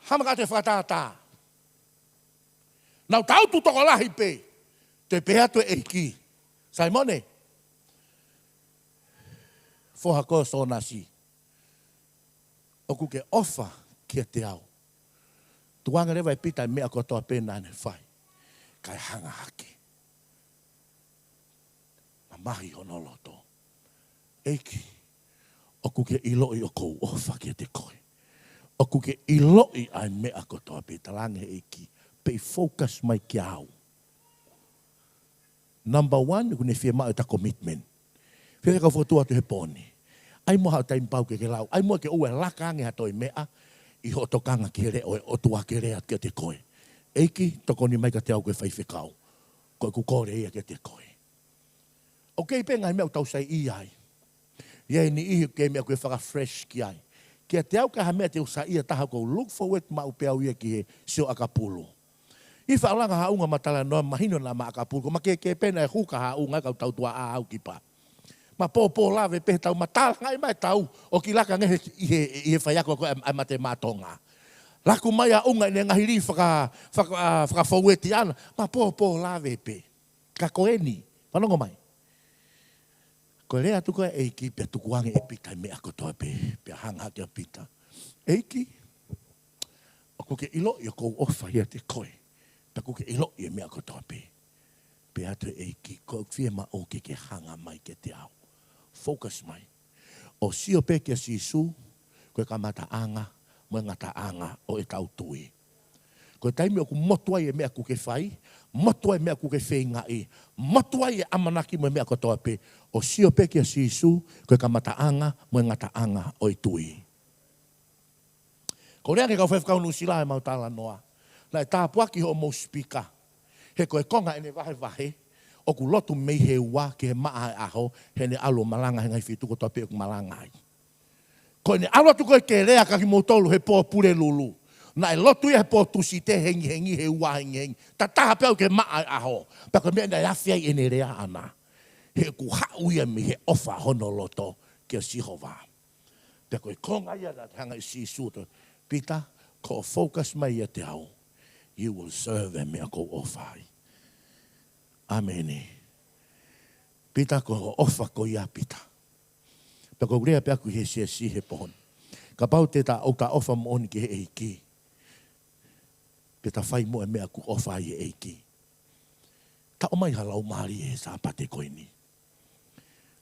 Hama ka te fakatātā. Naʻa ku tangutu tokolahi pē. Toe pehē atu e ʻEiki, Saimone, foha ko Sōnasi, ʻoku ke ʻofa kiate au? Tukuange leva ʻe Pita e meʻa kotoa pē naʻa ne fai, kae hanga hake. Mamahi hono loto. ʻEiki, ʻoku ke ʻiloʻi ʻoku ou ʻofa kiate koe. ʻOku ke ʻiloʻi ʻa e meʻa kotoa pē. Talaange ʻe he ʻEiki, pea focus mai kia au. Number one, ʻoku ne fiemaʻu ʻeta commitment. Fēfē kau fokotuʻu atu he pō ni? ʻAi muʻa haʻo taimi pau ke ke lau. ʻAi muʻa ke ʻoua ʻe laka ange ha toe meʻa ʻi hoʻo tokanga ki he leʻo ʻo e ʻOtua ke lea kiate koe. ʻEiki, tokoni mai kiate au ko e faifekau. Ko ʻeku kole ia kiate koe. ʻOku ʻi ai pē ngaahi meʻa ʻoku tau saiʻia ai. ʻI ai e niʻihi ʻoku ʻi ai e meʻa ʻoku ke faka-fresh ki ai. Kiate au, ʻikai ha meʻa te u saiʻia taha, ʻoku ou look forward maʻu pē au ia ki he sio ʻakapulu. ʻI he faʻa langa haʻunga ma talanoa, mahino naʻa ma ʻakapulu, ko ma kēkē pē naʻe huka haʻunga, kau tautua ʻa au ki pā. Ma pōpō lave pē he tau ma talangaʻi mai e tau ʻoku laka ange he, ʻi he, ʻi he faiako ko ē ʻa e, ʻa e Mate Maʻa Tonga. Laku mai haʻunga ʻene ngaahi lī faka-, faka-, ʻa, fakafoʻueti ʻana, ma pōpō lave pē. Ka ko eni, fanongo mai. Ko e lea atu ko ē ʻa e ʻEiki pea tukuange ʻe Pita e meʻa kotoa pē, pea hanga hake ʻa Pita. ʻEiki, ʻoku ke ʻiloʻi ʻoku ou ʻofa kiate koe, pea ʻoku ke ʻiloʻi e meʻa kotoa pē. Pehē atu e ʻEiki, ko ʻeku fiemaʻu ke ke hanga mai kiate au. Focus mai. ʻO sio pē kia Sīsū, ko e kamataʻanga mo e ngataʻanga ʻo ʻetau tui. Ko e taimi ʻoku motu ai e meʻa ʻoku ke fai, motu ai e meʻa ʻoku ke feingaʻi, motu ai e ʻamanaki mo e meʻa kotoa pē, ʻo sio pē kia Sīsū, ko e kamataʻanga mo e ngataʻanga ʻo e tui. Ko e lea ange kau faifekau Nuʻusila ʻemau talanoa. Naʻe tāpuaki hoʻomou sipika. He ko e konga ʻene vahevahe, ʻoku lotu mei he ua ki he maʻa e ʻaho, heʻene ʻalu ʻo malanga he ngaahi feituʻu kotoa pē ʻoku malanga ai. Ko ʻene ʻalu atu ko ē ke lea kia kimoutolu he pō Pulelulu. Naʻe lotu ia he pō Tūsite hengihengi, he ua hengihengi. Tataha pē ʻo aʻu ki he maʻa e ʻaho. Pea ko e meʻa naʻe afe ai ʻene lea ʻana. He ʻoku haʻu ia mei he ʻofa hono loto kia Sihova. Pea ko e konga ia naʻe hanga ʻe Sīsū ʻo, Pita, ko hoʻo focus mai ʻiate au, you will serve e meʻa ʻoku ou ʻofa ai. ʻĀmeni. Pita, ko hoʻo ʻofa ko ia, Pita. Pea ʻoku ou lea pē ʻaku ki he siasi he pō ni. Kapau te ta, ʻoku ta ʻofa moʻoni ki he ʻEiki, pea ta fai mo e meʻa ʻoku ʻofa ai e ʻEiki, ta ʻomai ha laumālie he Sāpate ko eni.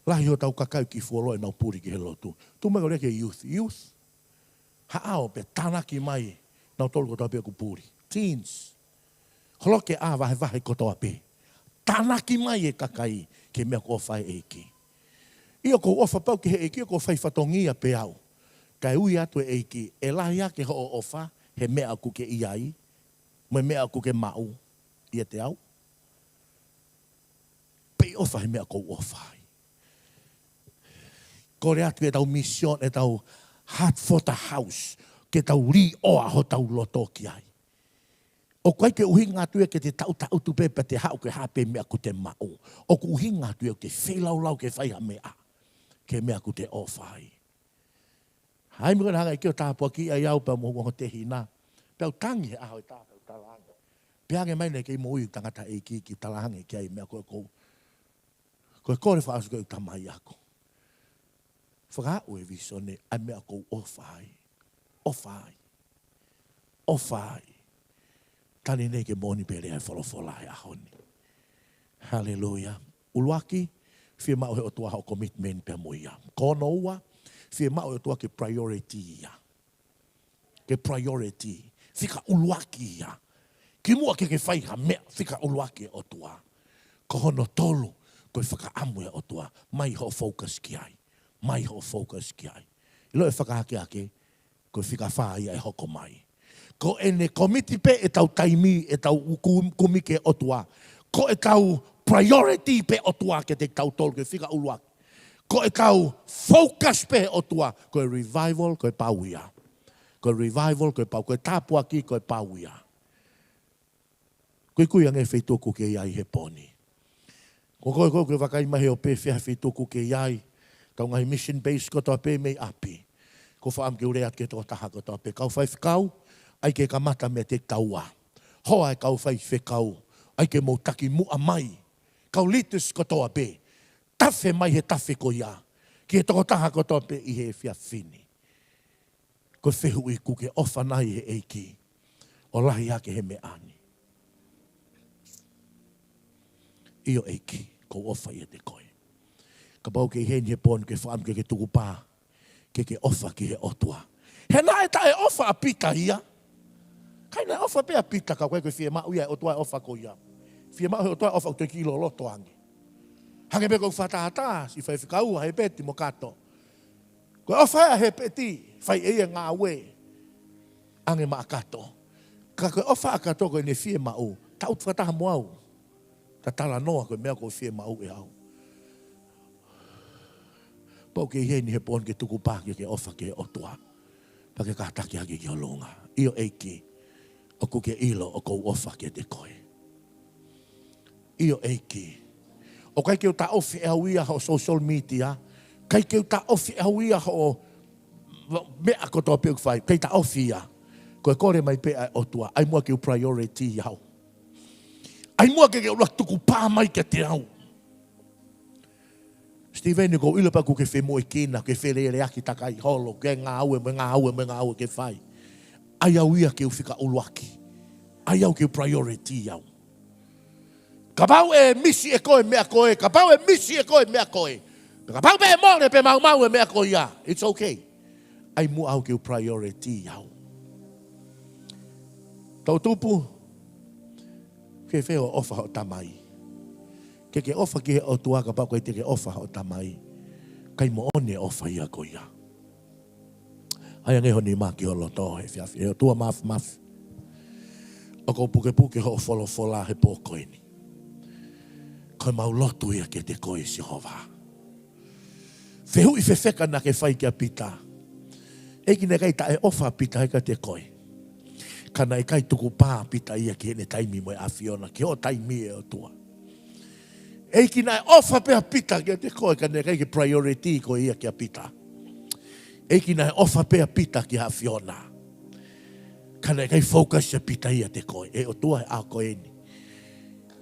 Lahi hotau kakai ʻoku fuoloa ʻenau puli ki he lotu. Tuʻu mai ʻo lea ki he youth. Youth, haʻao pea tānaki mai nautolu kotoa pē ʻoku puli. Teens, holoki ʻa e vahevahe kotoa pē. Tānaki mai e kakai ki he meʻa ʻoku ʻofa ai e ʻEiki. ʻIo, ʻoku ou ʻofa pē au ki he ʻEiki, ʻoku ou fai fatongia pē au. Kae ui atu e ʻEiki, ʻe lahi hake hoʻo ʻofa he meʻa ʻoku ke ʻi ai, mo e meʻa ʻoku ke maʻu ʻiate au? Pe ʻoku ou ʻofa he meʻa ʻoku ou ʻofa ai? Kole atu ʻetau mission, ʻetau heart for the house, ke tau līʻoa hotau loto ki ai. ʻOku ʻikai ke ʻuhinga atu ia ke te taʻutaʻutu pē pea te haʻu ke hā pē meʻa ʻoku te maʻu. ʻOku ʻuhinga atu ia ke te feilaulau ke fai ha meʻa ki he meʻa ʻoku te ʻofa ai. Hai mei ko ena hanga ʻe he ʻEiki ʻo tāpuakiʻi ai au pea mo hoku ongo tehina. Pea u tangi he ʻaho ʻe taha pea u talaange. Pea hangē mai naʻe kei moʻui e tangataʻeiki, ke talaange ki ai e meʻa ko ē ʻoku ou, ko e kole fakaʻosi ko ē ʻeku tamai ʻaku. Fakaaʻu e visone, ʻa e meʻa ʻoku ou ʻofa ai. ʻOfa ai. ʻOfa ai. Tali nei ke moʻoni pē lea e folofola he ʻaho ni. Haleluia. ʻUluaki, fiemaʻu he ʻOtua hoʻo commitment pea mo ia. Ko hono ua, fiemaʻu he ʻOtua ke priority ia. Ke priority. Fika ʻuluaki ia. Kimuʻa ke ke fai ha meʻa, fika ʻuluaki e ʻOtua. Ko hono tolu, ko e fakaʻamu e ʻOtua. ʻOmai hoʻo focus ki ai. ʻOmai hoʻo focus ki ai. ʻIlo e fakaakeake, ko e fika fā ia ʻe hoko mai. Ko ʻene komiti pē ʻetau taimi, ʻetau ku-, kumi ki he ʻOtua. Ko ʻetau priority pē ʻOtua kiate kitautolu ke fika ʻuluaki. Ko ʻetau focus pē he ʻOtua, ko e revival, ko e pau ia. Ko e revival, ko e pau, ko e tāpuaki, ko e pau ia. Kuikui ange feituʻu ʻoku ke ʻi ai he pō ni. Ko koe, ko koe ʻoku ke vakai mai he ope fē ha feituʻu ʻoku ke ʻi ai. Tau ngaahi mission base kotoa pē mei ʻapi. ʻOku ou fakaʻamu ke u lea atu ki he tokotaha kotoa pē. Kau faifekau, ʻai ke kamata meiate kitaua. Hoa e kau faifekau, ʻai ke mou taki muʻa mai. Kau leaders kotoa pē, tafe mai he tafe ko ia ki he tokotaha kotoa pē ʻi he efiafi ni. Ko e fehuʻi, ʻoku ke ʻofa nai he ʻEiki ʻo lahi hake he meʻa ni? ʻIo ʻEiki, ʻoku ou ʻofa ʻiate koe. Kapau ʻoku ke ʻi heni he pō ni, ʻoku ou fakaʻamu ke ke tukupā ke ke ʻofa ki he ʻOtua. He naʻe taʻeʻofa ʻa Pita ia. ʻIkai, naʻe ʻofa pē ʻa Pita, ka ʻoku ʻikai ko e fiemaʻu ia ʻe he ʻOtua e ʻofa ko ia. Fiemaʻu he ʻOtua e ʻofa ʻoku toe kiʻi loloto ange. Hangē pē ko e fakatātā siʻi faifekau ʻa Hepeti mo Kato. Ko e ʻofa ʻa Hepeti, fai ʻe ia e ngāue ange maʻa Kato. Ka ko e ʻofa ʻa Kato ko ʻene fiemaʻu, taʻutu fakataha mo au. Ta talanoa ko e meʻa ʻoku fiemaʻu ʻe au. Pau ke ʻi heni he pō ni ke tukupā ke ke ʻofa ki he ʻOtua. Pea ke kātaki hake ki ʻolunga. ʻIo ʻEiki, ʻoku ke ʻilo ʻoku ou ʻofa kiate koe. ʻIo ʻEiki. ʻOku ʻikai ke u taʻofi ʻe au ia hoʻo social media. ʻIkai ke u taʻofi ʻe au ia hoʻo meʻa kotoa pē ʻoku fai. ʻIkai taʻofi ia. Ko e kole mai pē ʻa e ʻOtua. ʻAi muʻa ke u priority au. ʻAi muʻa ke ke ʻuluaki tukupā mai kiate au. Steven, ʻoku ou ʻilo pē ʻoku ke femoʻuekina, ke feleleʻaki takai holo, ke ngāue mo e ngāue mo e ngāue ke fai. ʻAi au ia ke u fika ʻuluaki. ʻAi au ke u priority au. Kapau ʻe misi ʻe koe meʻa ko ē, kapau ʻe misi ʻe koe meʻa ko ē. Kapau pē ʻe mole pe maumau e meʻa ko ia. It's okay. ʻAi muʻa au ke u priority au. Toʻutupu, fēfē hoʻo ʻofa hoʻo tamai? Ke ke ʻofa ki he ʻOtua kapau ʻoku ʻikai te ke ʻofa hoʻo tamai, ʻikai moʻoni e ʻofa ia ko ia. ʻAi ange ho nima ki ho loto he efiafi ni. ʻE ʻOtua Māfimafi, ʻoku ou pukepuke hoʻo folofola he pō ko eni. Ko ʻemau lotu ia kiate koe Sihova. Fehuʻi fefeka naʻa ke fai kia Pita. ʻEiki, naʻe ʻikai taʻeʻofa Pita ia kiate koe, ka naʻe ʻikai tukupā Pita ia ki heʻene taimi mo e ʻAfiona, ki hoʻo taimi ʻe ʻOtua. ʻEiki, naʻe ʻofa pē ʻa Pita kiate koe, ka naʻe ʻikai ke priority koe ia kia Pita. ʻEiki, naʻe ʻofa pē ʻa Pita ki he ʻAfiona, ka naʻe ʻikai focus ʻa Pita ia kiate koe. ʻE ʻOtua, he ʻaho ko eni,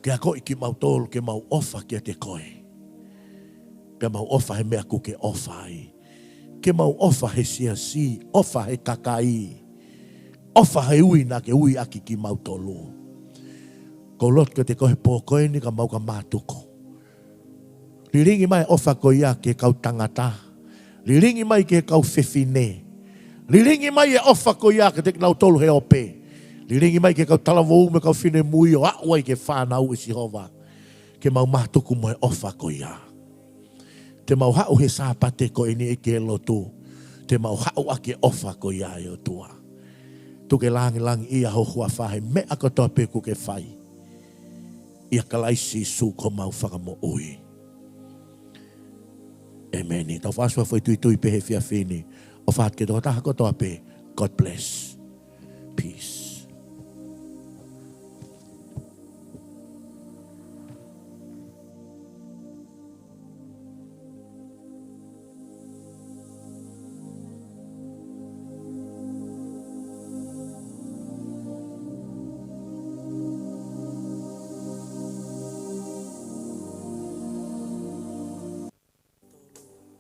ke akoʻi kimautolu ke mau ʻofa kiate koe, pea mau ʻofa he meʻa ʻoku ke ʻofa ai. Ke mau ʻofa he siasi, ʻofa he kakai, ʻofa he ui naʻa ke ui ʻaki kimautolu. ʻOku ou lotu kiate koe he pō ko eni ka mau ka mātuku. Lilingi mai e ʻofa ko ia ki he kau tangata. Lilingi mai ki he kau fefine. Lilingi mai e ʻofa ko ia kiate kinautolu he ope. Lilingi mai ki he kau talavou mo e kau finemui ʻo aʻu ai ki he fānau ʻe Sihova. Ke mau mātuku mo e ʻofa ko ia. Te mau haʻu he Sāpate ko eni ʻEiki he lotu, te mau haʻu ʻaki e ʻofa ko ia ʻe ʻOtua. Tuku ke langilangiʻia ho huafa he meʻa kotoa pē ʻoku ke fai. ʻIa Kalaisi Sīsū ko homau Fakamoʻui. ʻEmeni. Tau fakaʻosi ha foʻi tuitui pē he efiafi ni. ʻOfa atu ki he tokotaha kotoa pē. God bless. Peace.